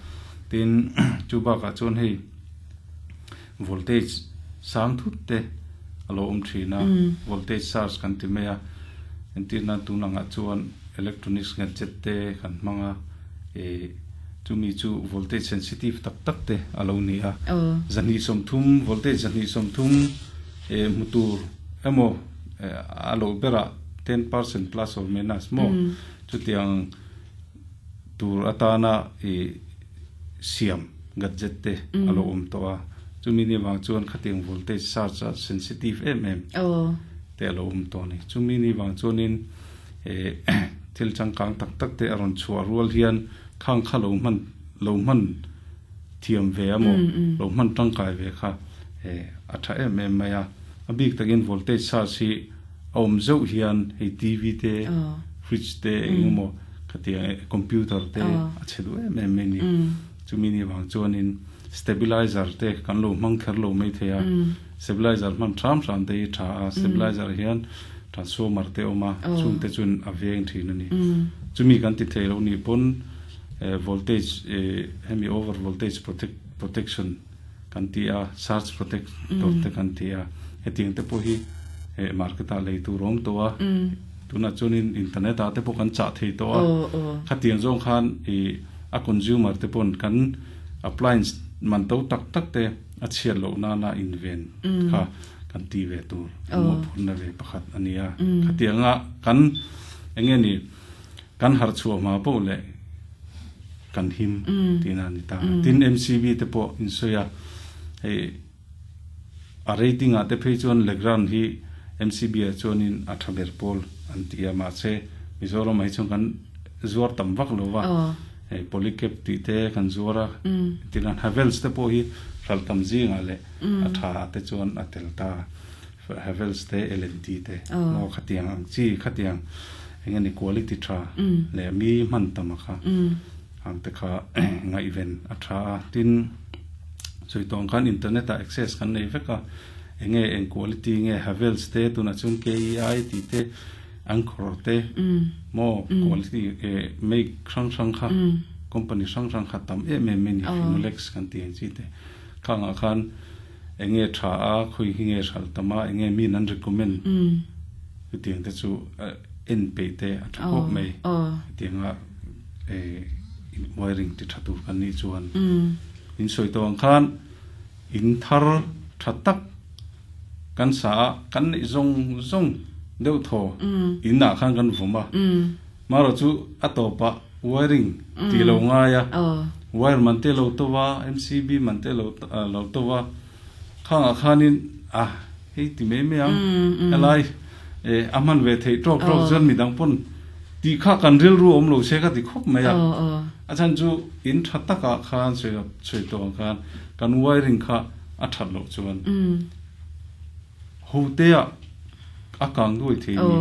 Tin, chu bakah chuan hei voltage sang thut te a lo awm thin a, voltage surge kan ti mai a, entir nan tun angah chuan electronics gadget te kan hmang a, ih chumi chu voltage sensitive tak tak te a lo ni a, 230 voltage 230 ih hmu tur emaw a loh berah 10% plus or minus maw chutiang tur atana ih siam gadget te a lo awm tawh a, chumi ni vang chuan khatiang voltage surge a sensitive em em te a lo awm tawh a ni. Chumi ni vang chuanin eh thil changkang tak tak te a rawn chhuah rual hian khang kha lo hman lo hman thiam ve a maw lo hman tangkai ve kha eh a tha em em mai a, a bik takin voltage surge hi a awm zeuh hian hei TV te fridge te eng emaw khatiang computer te a chhe duh em em mai ni. Chumi ni vang chuanin stabilizer te kan lo hmang kher lo mai thei a, stabilizer hman hram hram te hi tha a, stabilizer hian transformer te a awm a, chung te chuan a veng thin a ni. Chumi kan ti thei lo nih pawn voltage hemi over voltage protection kan ti a, surge protector te kan ti a, hetiang te pawh hi market ah lei tur a awm tawh a, tunah chuanin internet ah te pawh kan chah thei tawh a, khatiang zawng khan ih a consumer te pawn kan appliance man to tak tak te a chhiat loh nana inven kha kan ti ve tur mawhphurhna ve pakhat a ni a, khatianga kan eng nge ni kan harh chhuah hma poh leh kan him tihna a ni ta. Tin MCB te pawh in sawi a, hei a rating ah te phei chuan Legrand hi MCB ah chuanin a tha ber pawl an ti a, mahse Mizoram ah hi chuan kan zuar tam vak lo va, hei Polycab tih te kan zuar a, tichuan Havells te pawh hi hralh tam zingah leh a tha ah te chuan a tel ta. Havells te L&T te maw khatiang ang chi khatiang eng nge ni quality tha leh mi hman tam a kha ang te kha ngaihven a tha a tin sawi tawng khan internet ah access kan nei vek a eng nge eng quality nge Havells te tunah chuan KEI tih te Anchor te maw quality make hrang hrang kha company hrang hrang kha tam em em mai ni Finolex kan tih ang chi te khangah khan Enge tha a, khawi hi nge hralh tam a, enge min an recommend chutiang te chu en peih te a tha khawp mai. Hetianga wiring ti tha tur kan nih chuan in sawi tawh ang khan in thar tha tak kan sa a, kan neih zawng zawng deuh thaw in ah khan kan vawm a, marawh chu a tawpah Wiring tih lo ngai a, wire man te lo to va, MCB man te lo lo to va, khangah khanin a hei ti mai mai ang, helai eh a hman ve theih tawk tawk chuan midang pawn tih kha kan rilru awm lo se ka ti khawp mai a, a chhan chu in tha takah khan sawi sawi tawh ang khan kan wiring kha a that loh chuan Hote ah a kang duai thei a ni.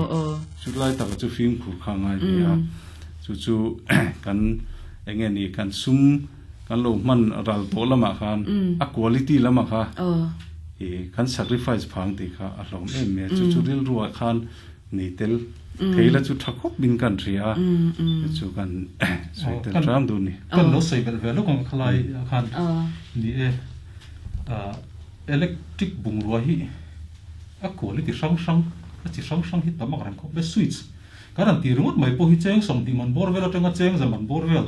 Chu lai takah chu fimkhur kha a ngai ve a. Chu chu kan eng nge ni kan sum kan lo hman ral tawh lamah khan a quality lamah kha i kan sacrifice phang tih kha a hlawm em mai a. Chu chu rilruah khan nei tel thei la chu tha khawp in kan hria a. Chu chu kan sawi tel hram duh a ni. Kan lo sawi belh ve lawk ang khalai ah khan ni e. Electric bungrua hi a quality hrang hrang, a chi hrang hrang hi tam ang reng khawp mai. Switch kan han tih ringawt mai pawh hi cheng 20 man bawr vel atanga cheng za man bawr vel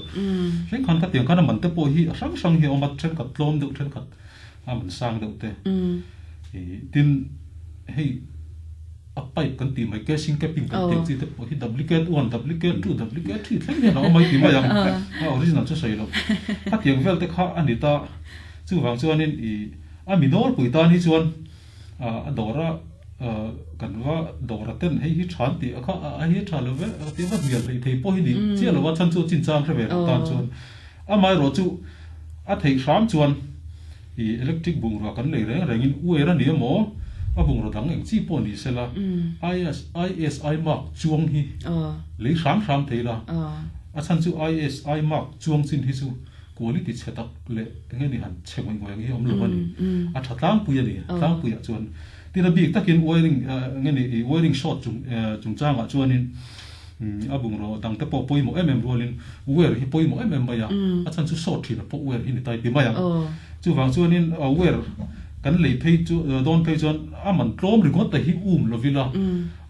thleng khan khatiang khan a man te pawh hi a hrang hrang hi a awm a, thenkhat tlawm deuh thenkhat a man sang deuh te. Tin, hei a pipe kan tih mai casing capping kan tih ang chi te pawh hi duplicate one, duplicate two, duplicate three thleng hian a awm mai tih mai ang. A original chu sawi loh. Khatiang vel te kha a ni ta. Chuvang chuanin i a mi nawlpui tan hi chuan a dawra kan va dawra ten hei hi than tih a kha a hi tha lo ve a ti va hnial hlei thei pawh hi ni chiah lo a chhan chu chinchang hre ve lo tan chuan amaherawh chu a theih hram chuan i electric bungrua kan lei reng rengin wire a ni emaw A bungraw dang eng chi pawh ni sela, ISI mark chuang hi lei hram hram thei la. A chhan chu ISI mark chuang chin hi chu quality chhe tak leh eng nge ni han chhe ngawih ngawih ang hi a awm lo a ni. A tha tlangpui a ni. Tlangpuiah chuan tin a bik takin wiring eng nge ni wiring short chung chungchangah chuanin a bungraw dangte pawh pawimawh em em rualin wire hi pawimawh em em mai a. A chhan chu short thin a pawh wire hi ni tai ti mai ang. Chuvang chuanin wire kan lei phei chu dawn phei chuan a man tlawm ringawt te hi um lovila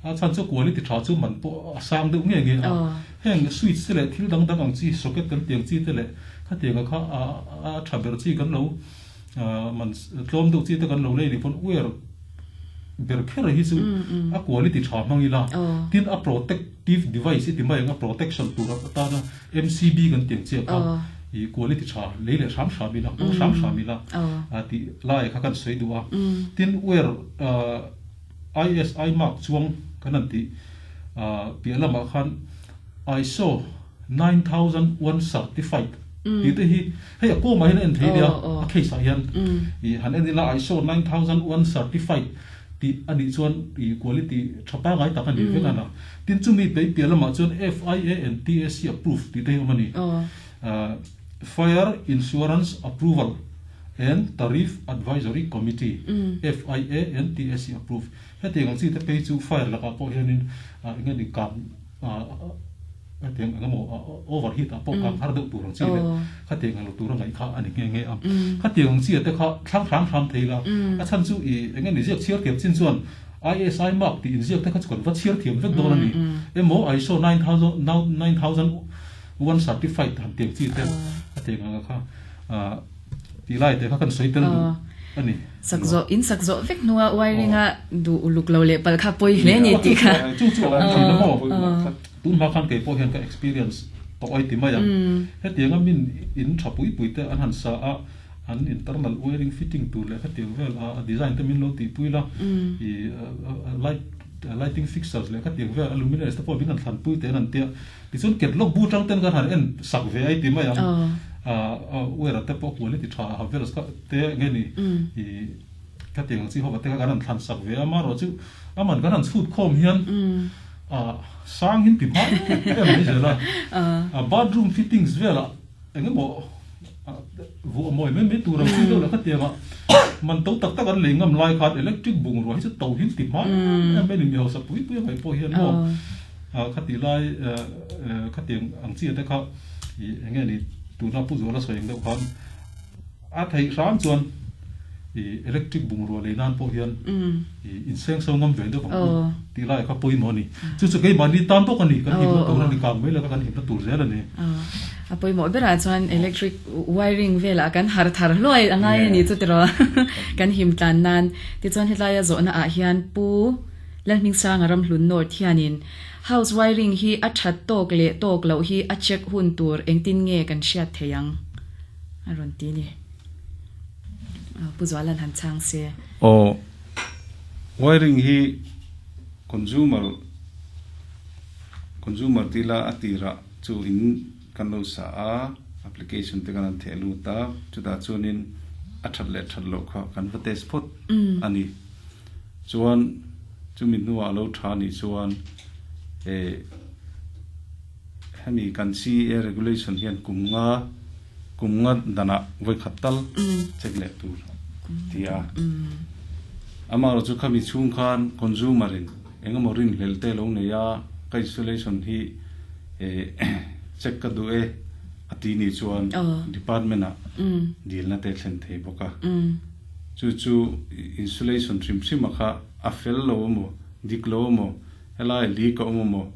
a chhan chu quality tha chu man pawh a sang deuh nge nge a. Heng switch te leh thil dang dang ang chi socket kan tiang chi te leh khatianga kha a tha ber chi kan lo man tlawm deuh chi te kan lo lei nih pawn wire ber kher hi chu a quality tha hmang ila tin a protective device i ti mai ang a protection tur atana MCB kan tiang chiah kha i quality tha lei leh hram hram ila hmang hram hram ila tih lai kha kan sawi duh a tin wire ISI mark chuang kan han tih piah lamah khan ISO 9001 certified tih te hi hei a kawmah hian a en thei nia a case ah hian ih han en ila ISO 9001 certified tih a nih chuan ih quality tha pangai tak a ni vek a na. Tin chumi pei piah lamah chuan FIA and TAC approved tih te hi a awm a ni. Fire Insurance Approval and Tariff Advisory Committee, FIA and TAC approved. Hetiang ang chi te phei chu fire lakah pawh hianin eng nge ni kang hetiang eng emaw overheat ah pawh kang har deuh tur ang chi leh khatiang ang lo tur a ngaih kha a ni nghe nghe a. Khatiang ang chi ah te kha thlang hram hram thei la, a chhan chu i eng nge ni ziak chhiar thiam chin chuan ISI mark tih inziak te kha chu kan va chhiar thiam vek dawn a ni. Emaw ISO 9001 certified han tiang chi te khatiang ang kha Tih lai te kha kan sawi tel duh a ni. Sak zawh, in sak zawh vek hnua wiring a duh uluk lo leh palh kha pawi hle ni tih kha. Chu chu a awm thin a maw? Tun hma khan kei pawh hian ka experience tawh ai ti mai ang. Hetianga min in tha pui pui te an han sa a, an internal wiring fitting tur leh hetiang vel a design te min lo tihpui la, i light lighting fixtures leh khatiang vel a luminaires te pawh min han thlanpui te an han tia. Tichuan catalog bu tang ten kan han en sak ve ai ti mai ang. Wire te pawh quality tha a Havells kha te nge ni i khatiang ang chi ho te kha kan han thlan sak ve a, amaherawh chu aman kan han chhut khawm hian sang hin ti hma em mai zel a. Bathroom fittings velah eng emaw vuah mawi mai mai tur ang chi deuh lah khatiang ah man to tak tak an lei ngam lai khan electric bungrua hi chu to hin ti hma em em mai ni mi hausa pui pui a ngaih pawh hian maw. Khati lai khatiang ang chi te kha i eng nge ni tuna Pu Zuala sawi ang deuh khan a theih hram chuan i electric bungrua lei nan pawh hian i insengso ngam ve deuh ang u tih lai kha pawimawh a ni. Chu chu keimahni tan bawk a ni, kan himna tur a ni, kang mai laka kan himna tur zel a ni. A pawimawh berah chuan electric wiring velah kan har thar hluai a ngai a ni chu tiraw kan him tlan nan. Tichuan helaia zawhna ah hian Pu. Lalhmingsanga Ramhlun North hianin House wiring hi a that tawk leh tawk loh hi a check hun tur engtin nge kan hriat thei ang? a rawn ti ni. Pu Zuala'n han chhang se. Aw, wiring hi consumer consumer tih la a tirah chu in kan lo sa a, application te kan han theh lut a, chutah chuanin a that leh that loh kha kan va test phawt a ni. Chuan chumi hnuah a lo tha nih chuan eh hemi kan CEA regulation hian kum nga kum nga danah vawi khat tal check leh tur ti a. Amaherawhchu chu khami chhung khan consumer in eng emaw rinhlelh te lo nei a, ka insulation hi eh check ka duh e a ti nih chuan department ah dilna te thlen thei bawk a. Chu chu insulation hrim hrim a kha a fel lo emaw, dik lo emaw, helai leak a awm emaw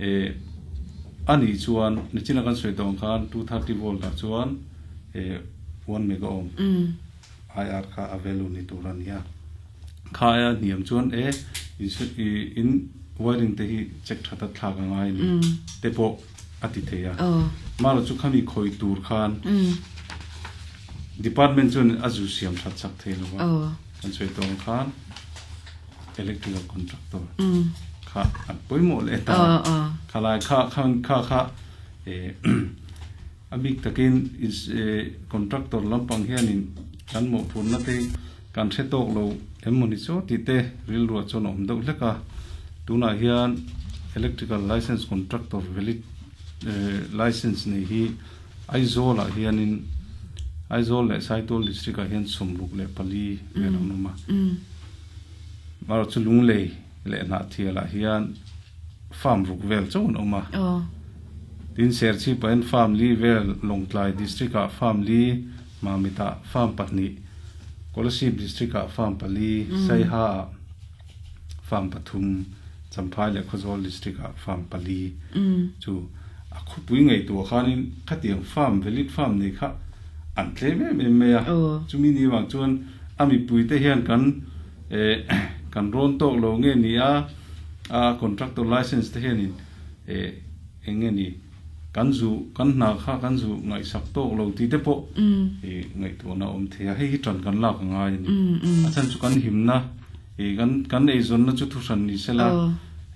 eh a nih chuan nichina kan sawi tawh ang khan 230 volt ah chuan eh one mega ohm IR kha a value ni tur a ni a. Kha aia hniam chuan eh in wiring te hi check that a thlak a ngai ni te pawh a ti thei a. Mahlo chu khami khawi tur khan Department chuan a zu siam that chak thei lo a, kan sawi tawh ang khan electrical contractor kha an pawimawh leh ta a, khalai kha khan kha kha a bik takin contractor lampang hianin kan mawhphurhna te kan hre tawk lo. Em mawni chu tih te rilruah chuan a awm deuh hlek a, tunah hian electrical licence contractor valid licence nei hi Aizawl ah hianin Aizawl leh Saitual district ah hian 64 vel an awm a, amaherawhchu Lunglei leh Hnahthial ah hian farm ruk vel chauh an awm a, tin Serchhip ah hian farm li vel Lawngtlai district ah farm li Mamit ah farm pahnih, Kolasib district ah farm pali, Saiha ah farm pathum, Champhai leh Khawzawl district ah farm pali chu a khawpui ngaihtuah khanin khatiang farm valid farm nei kha an tlem em em mai a. Chumi ni vang chuan a mipui te hian kan eh kan rawn tawk lo nge ni a, a contractor license te hianin eh eng nge ni Kan zu, kan hna kha kan zu ngaihsak tawk lo tih te pawh i ngaihtuahna a awm thei a, hei hi ṭan kan lak a ngai a ni. A chhan chu kan himna, i kan kan eizawnna chu thuhran ni sela,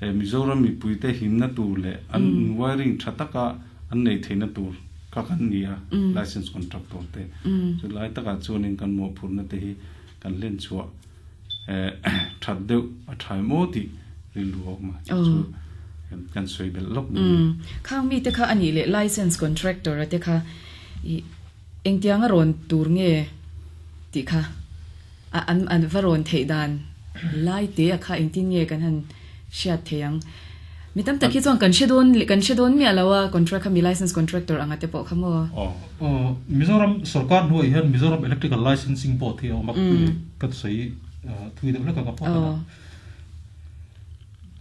he Mizoram mipuite himna tur leh an wiring ṭha taka an neih theihna tur kha kan ni a, license contractor te. Chulai takah chuanin kan mawhphurhna te hi kan hlen chhuah. That deuh a tha em aw tih rilru a awm a, chu chu kan sawi belh lawk mai a ni. Khang mite kha a nih leh license contractor a te kha i engtiang a rawn tur nge tih kha a an an va rawn theih dan lai te a kha engtin nge kan han hriat thei ang. Mi tam tak hi chuan kan hre dawn kan hre dawn miah lo a contract kha mi license contractor anga te pawh kha maw? Aw Mizoram sorkar hnuaiah hian Mizoram Electrical Licensing Board hi a awm a, ka sawi thui deuh hlek a ka phawt a.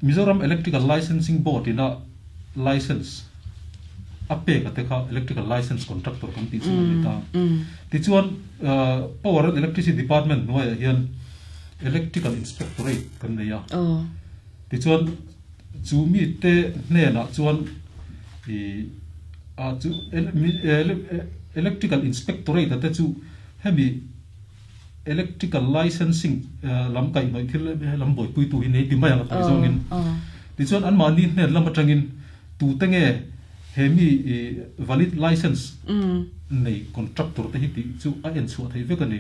Mizoram Electrical Licensing Board ina license a pek a te kha Electrical License Contractor kan tih chu a ni ta. Tichuan Power and Electricity Department hnuaiah hian Electrical Inspectorate kan nei a. Tichuan chu mite hnenah chuan ih ah chu Electrical Inspectorate a te chu hemi Electrical Licensing lam kaihhnawih thil lam buaipuitu hi nei ti mai ang a tawi zawngin. Tichuan anmahni hnen lam atangin tute nge He mi i valid license nei contractor te hi tih chu a en chhuah theih vek a ni.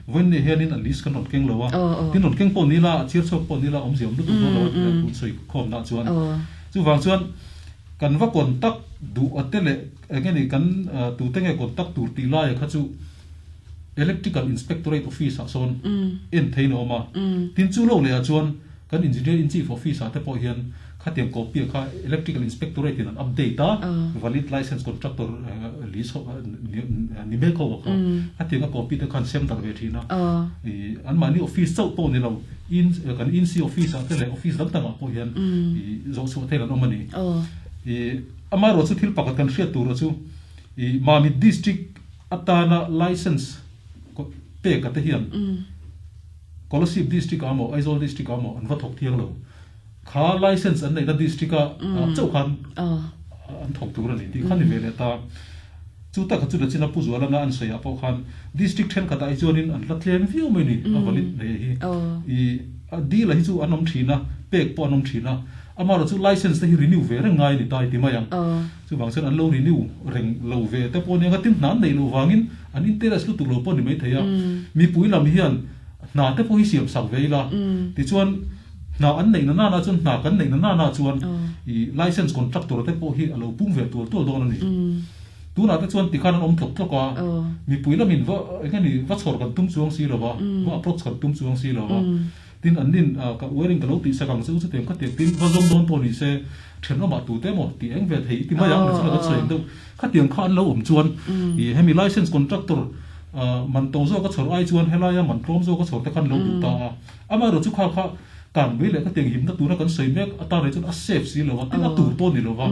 Vawiin nei hianin a list kan rawn keng lo a, tin rawn keng pawh ni la, a chhiar chhuak pawh ni la awmzia awm lutuk dawn lo a tih tun sawi khawmna chuan. Chuvang chuan kan va contact duh a te leh eng nge ni kan tute nge contact tur tih laia kha chu Electrical Inspectorate Office ah sawn en theiin a awm a. Tin chu lo leh ah chuan Kan Engineer in Chief Office ah te pawh hian khatiang copy kha Electrical Inspectorate in an update a, valid license contractor list ho ni mek ho kha khatiang a copy te khan sem darh ve thin a. I anmahni office chauh pawh ni lo in kan INC office ah te leh office dang dang ah pawh hian i zawh chhuah theih an awm a ni. I amaherawh chu thil pakhat kan hriat tur chu i Mamit District atana license pek a te hian Kolasib District ah maw Aizawl District ah maw an va thawk thiang lo. Kha license an neihna District ah chauh khan an thawk tur a ni tih kha ni ve leh ta. Chu tak chu Lachina Pu Zualana an sawi ah pawh khan District thenkhat ah hi chuanin an la tlem viau mai ni a valid nei hi. I a deal ah hi chu an awm thin a, pek pawh an awm thin a. Amaherawh chu license te hi renew ve reng ngai a ni ta i ti mai ang. Chuvang chuan an lo renew reng lo ve te pawh nia tin hna an neih loh vangin an interest lutuk lo pawh ni mai thei a. Mipui lam hian hna te pawh hi siam sak ve ila tichuan hna an neih na nana chuan hna kan neih na nana chuan i license contractor te pawh hi a lo pung ve tual tual dawn a ni. Tunah te chuan tikhan an awm tlawk tlawk a, mipui lamin va eng nge ni va chhawr kan tum chuang si lo va, va approach kan tum chuang si lo va. Tin an nin ka uairin ka lo tihsak ang che u chutiang ka tiang tin va zawm dawn pawh ni se thenawmah tute emaw tih eng ve thei i ti mai ang leh chuan kan sawi ang deuh khatiang kha an lo awm chuan i hemi license contractor man to zawk a chhawr ai chuan helaia man tlawm zawk a chhawr te khan lo duh ta a amaherawh chu kha kha kan mui leh khatiang himna tuna kan sawi mek atan rei chuan a safe si lo a tin a tur pawh ni lo va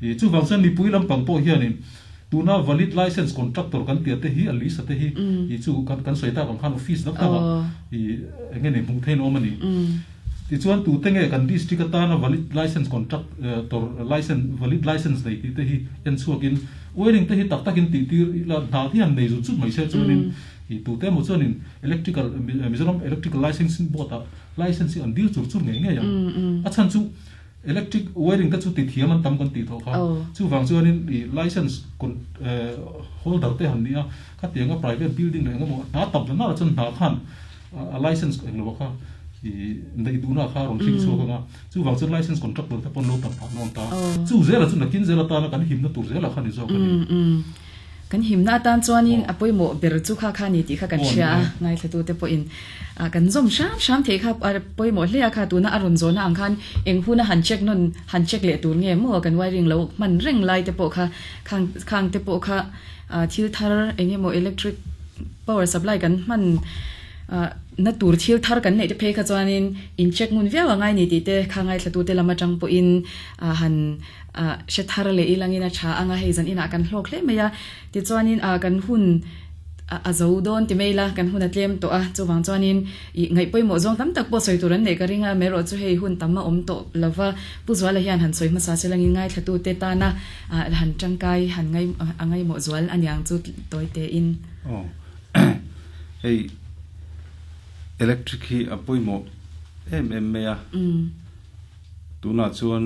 i chuvang chuan mipui lampang pawh hianin Tuna valid license contractor kan tih te hi a list a te hi i chu kan kan sawi tak ang khan office dang dang ah i eng nge ni hmuh theih in a awm a ni. Tichuan tute nge kan district atana valid license contractor license valid license nei tih te hi en chhuak in wiring te hi tak tak in tih tir ila hna hi han nei zut zut mai se chuanin i tute emaw chuanin electrical Mizoram electrical licensing board ah license hi an dil chur chur ngei ngei ang. A chhan chu Electric wiring te chu ti thiam an tam kan tih tawh kha. Chuvang chuanin i license holder te han nia, khatianga private building leh engemaw hna tam na na chuan hna khan a license englo kha i neih duhna kha rawn hring chhuak anga chuvang chuan license contractor te pawh an lo tam phah nawn ta. Chu zela chu nakin zel atana kan himna tur zela kha ni zawk a ni. Kan himna atan chuanin a pawimawh ber chu kha kha ni tih kha kan hria a, ngaithlatute pawhin kan zawm hram hram theih kha a pawimawh hle a kha tuna a rawn zawhna ang khan eng huna han check nawn han check leh tur nge maw kan wiring lo hman reng lai te pawh kha khang khang te pawh kha thil thar eng emaw electric power supply kan hman na tur thil thar kan neih te phei kha chuanin in check ngun viau angai ni tih te kha ngaithlatute lam atang pawhin han Ah, hre thar leh ilangin a tha anga hei zan inah kan hlawk hle mai a, tichuanin ah kan hun a zo dawn ti mai ila kan hun a tlem tawh a, chuvang chuanin ih ngaih pawimawh zawng tam tak pawh sawi tur an neih ka ring a, amaherawh chu hei hun tam a awm tawh lova, Pu Zuala hian han sawi hmasa se langin ngaithlatute tana ah han tangkai han ngai a ngaimawh zual aniang chu tawi tein. Aw, hei electric hi a pawimawh em em mai a. Tunah chuan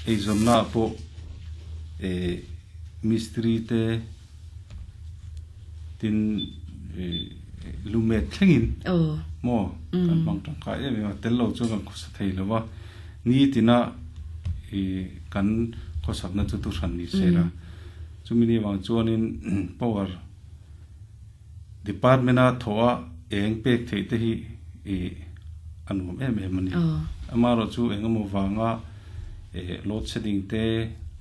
eizawnna ah pawh eh mistiri te tin eh lumet thlengin maw kan hmang tangkai em em a, tel lo chuan kan khawsa thei lo va, nitina ih kan khawsakna chu tu hran ni se la, chumi ni vang chuanin power Department-a thawh a eng pek theih te hi ih a nuam em em a ni. Amaherawh chu eng emaw vanga eh load shedding te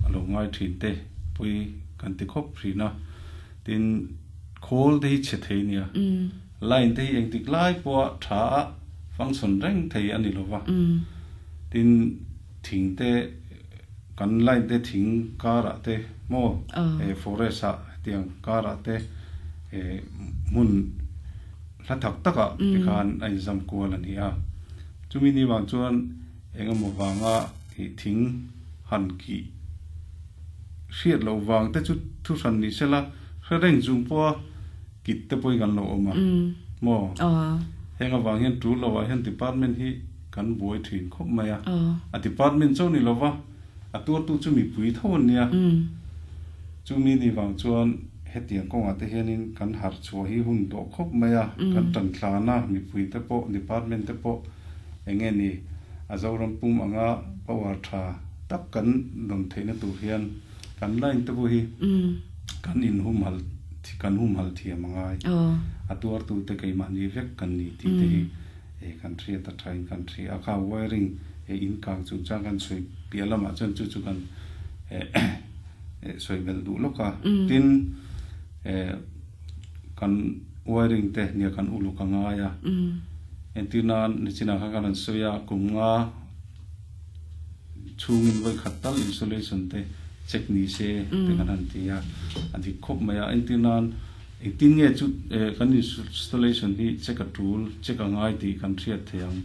a lo ngai thin te pawi kan ti khawp thin a. Tin, khawl te hi chhe thei nia. Line te hi engtik lai pawha tha a function reng thei a ni lova. Tin, thing te kan line te thing karah te maw eh forest ah hetiang karah te eh hmun hla tak takah tikhan a inzam kual a ni a. Chumi ni vang chuan eng emaw vanga ih thing han kih hriat loh vang te chu thu hran ni sela hre reng chung pawha kit te pawhin kan lo awm a maw? Heng avang hian tul lovah hian department hi kan buai thin khawp mai a, a department chauh ni lova a tuartu chu mipui tho an nia. Chumi ni vang chuan hetiang kawngah te hianin kan harh chhuah hi hun tawh khawp mai a, kan tan tlan a, mipui te pawh department te pawh eng nge ni a Zoram pum anga power tha tak kan dawn theihna tur hian kan line te pawh hi kan inhumhal kan humhal thiam a ngai. A tuartute keimahni vek kan ni tih te hi kan hriat a thain kan hria a, kha wiring in kang chungchang kan sawi piah lamah chuan chu chu kan sawi belh duh lawk a. Tin, kan wiring te nia kan uluk a ngai a, entir nan nichinah khan kan rawn sawi a, kum nga chhungin vawi khat tal insulation te check ni se te kan han ti a, a dik khawp mai a, entir nan Engtin nge chu kan installation hi check a tul, check a ngai tih kan hriat thei ang.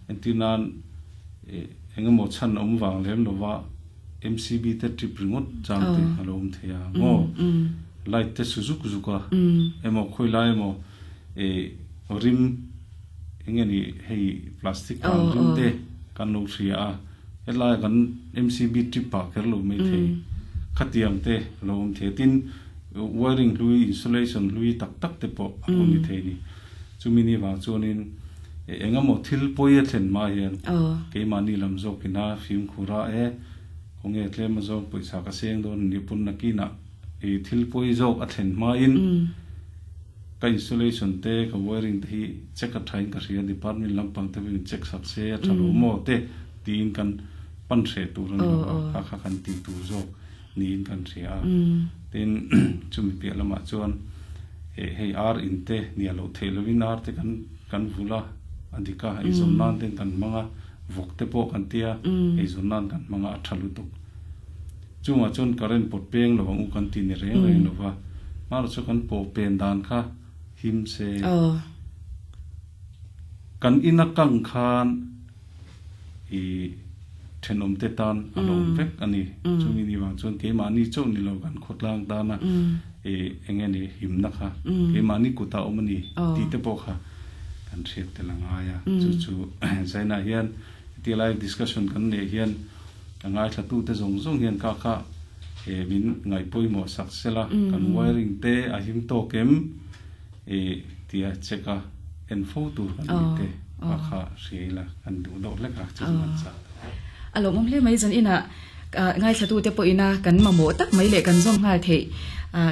Entir nan eng emaw chhan a awm vang lem lova MCB te trip ringawt chang te a lo awm thei a maw? Light te su zuk zuk a emaw khawi lai emaw rim eng nge ni hei plastic kang rim te kan lo hria a, helai kan MCB trip pah kher lo mai thei khatiang te a lo awm thei a. Tin, Wiring hlui, insulation hlui tak tak te pawh a lo ni thei ni. Chumi ni vang chuanin eng emaw thil pawi a thlen hma hian keimahni lam zawkin a fimkhur a, e khawnge tlem a zawng pawisa ka seng dawn a nih pawn nakinah i thil pawi zawk a thlen hmain ka insulation te ka wiring te hi check a thain ka hria, department lampang te pawhin check sak se a tha lo maw te tiin kan pan hreh tur a ni lo a, kha kha kan tih tur zawk. niin kan hria a. Tin, chumi piah lamah chuan hei ar in te nia loh theih lovin ar te kan kan vul a, a dik a, eizawn nan ten kan hmang a, vawk te pawh kan tia, eizawn nan kan hmang a, a tha lutuk. Chungah chuan current pawt peng lo ang u kan ti ni reng reng lo va, hmarawh chu kan pawh pen dan kha him se. Kan ina kang khan i thenawmte tan a lo awm vek a ni. Chumi ni vang chuan keimahni chauh ni lo kan khawtlang tana i eng nge ni himna kha keimahni kutah awm a ni tih te pawh kha kan hriat tel a ngai a. Chu chu China hian heti lai discussion kan neih hian a ngaithlatute zawng zawng hian kha kha min ngaih pawimawh sak sela kan wiring te a him tawk em? I. tia check a en fo tur kan nih te kha kha hria ila kan duh deuh hlek a chu chu kan chah tawh. A lawmawm hle mai zan inah ngaithlatute pawhin a kan mamawh tak mai leh kan zawm nghal theih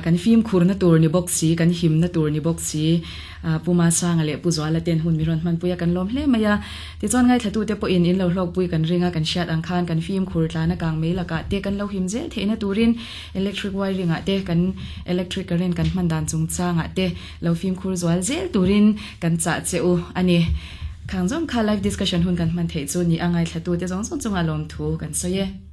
kan fimkhurna tur ni bawk si, kan himna tur ni bawk si Pu Masanga leh Pu Zuala ten hun mi rawn hmanpui a kan lawm hle mai a. Tichuan ngaithlatute pawhin in lo hlawkpui kan ring a, kan hriat ang khan kan fimkhur tlana kang mai lakah te kan lo him zel theihna turin electric wiring ah te kan electric current kan hman dan chungchangah te lo fimkhur zual zel turin kan chah che u a ni. Khang zawng kha live discussion hun kan hman theih chu ni a ngaithlatute zawng zawng chunga lawmthu kan sawi e.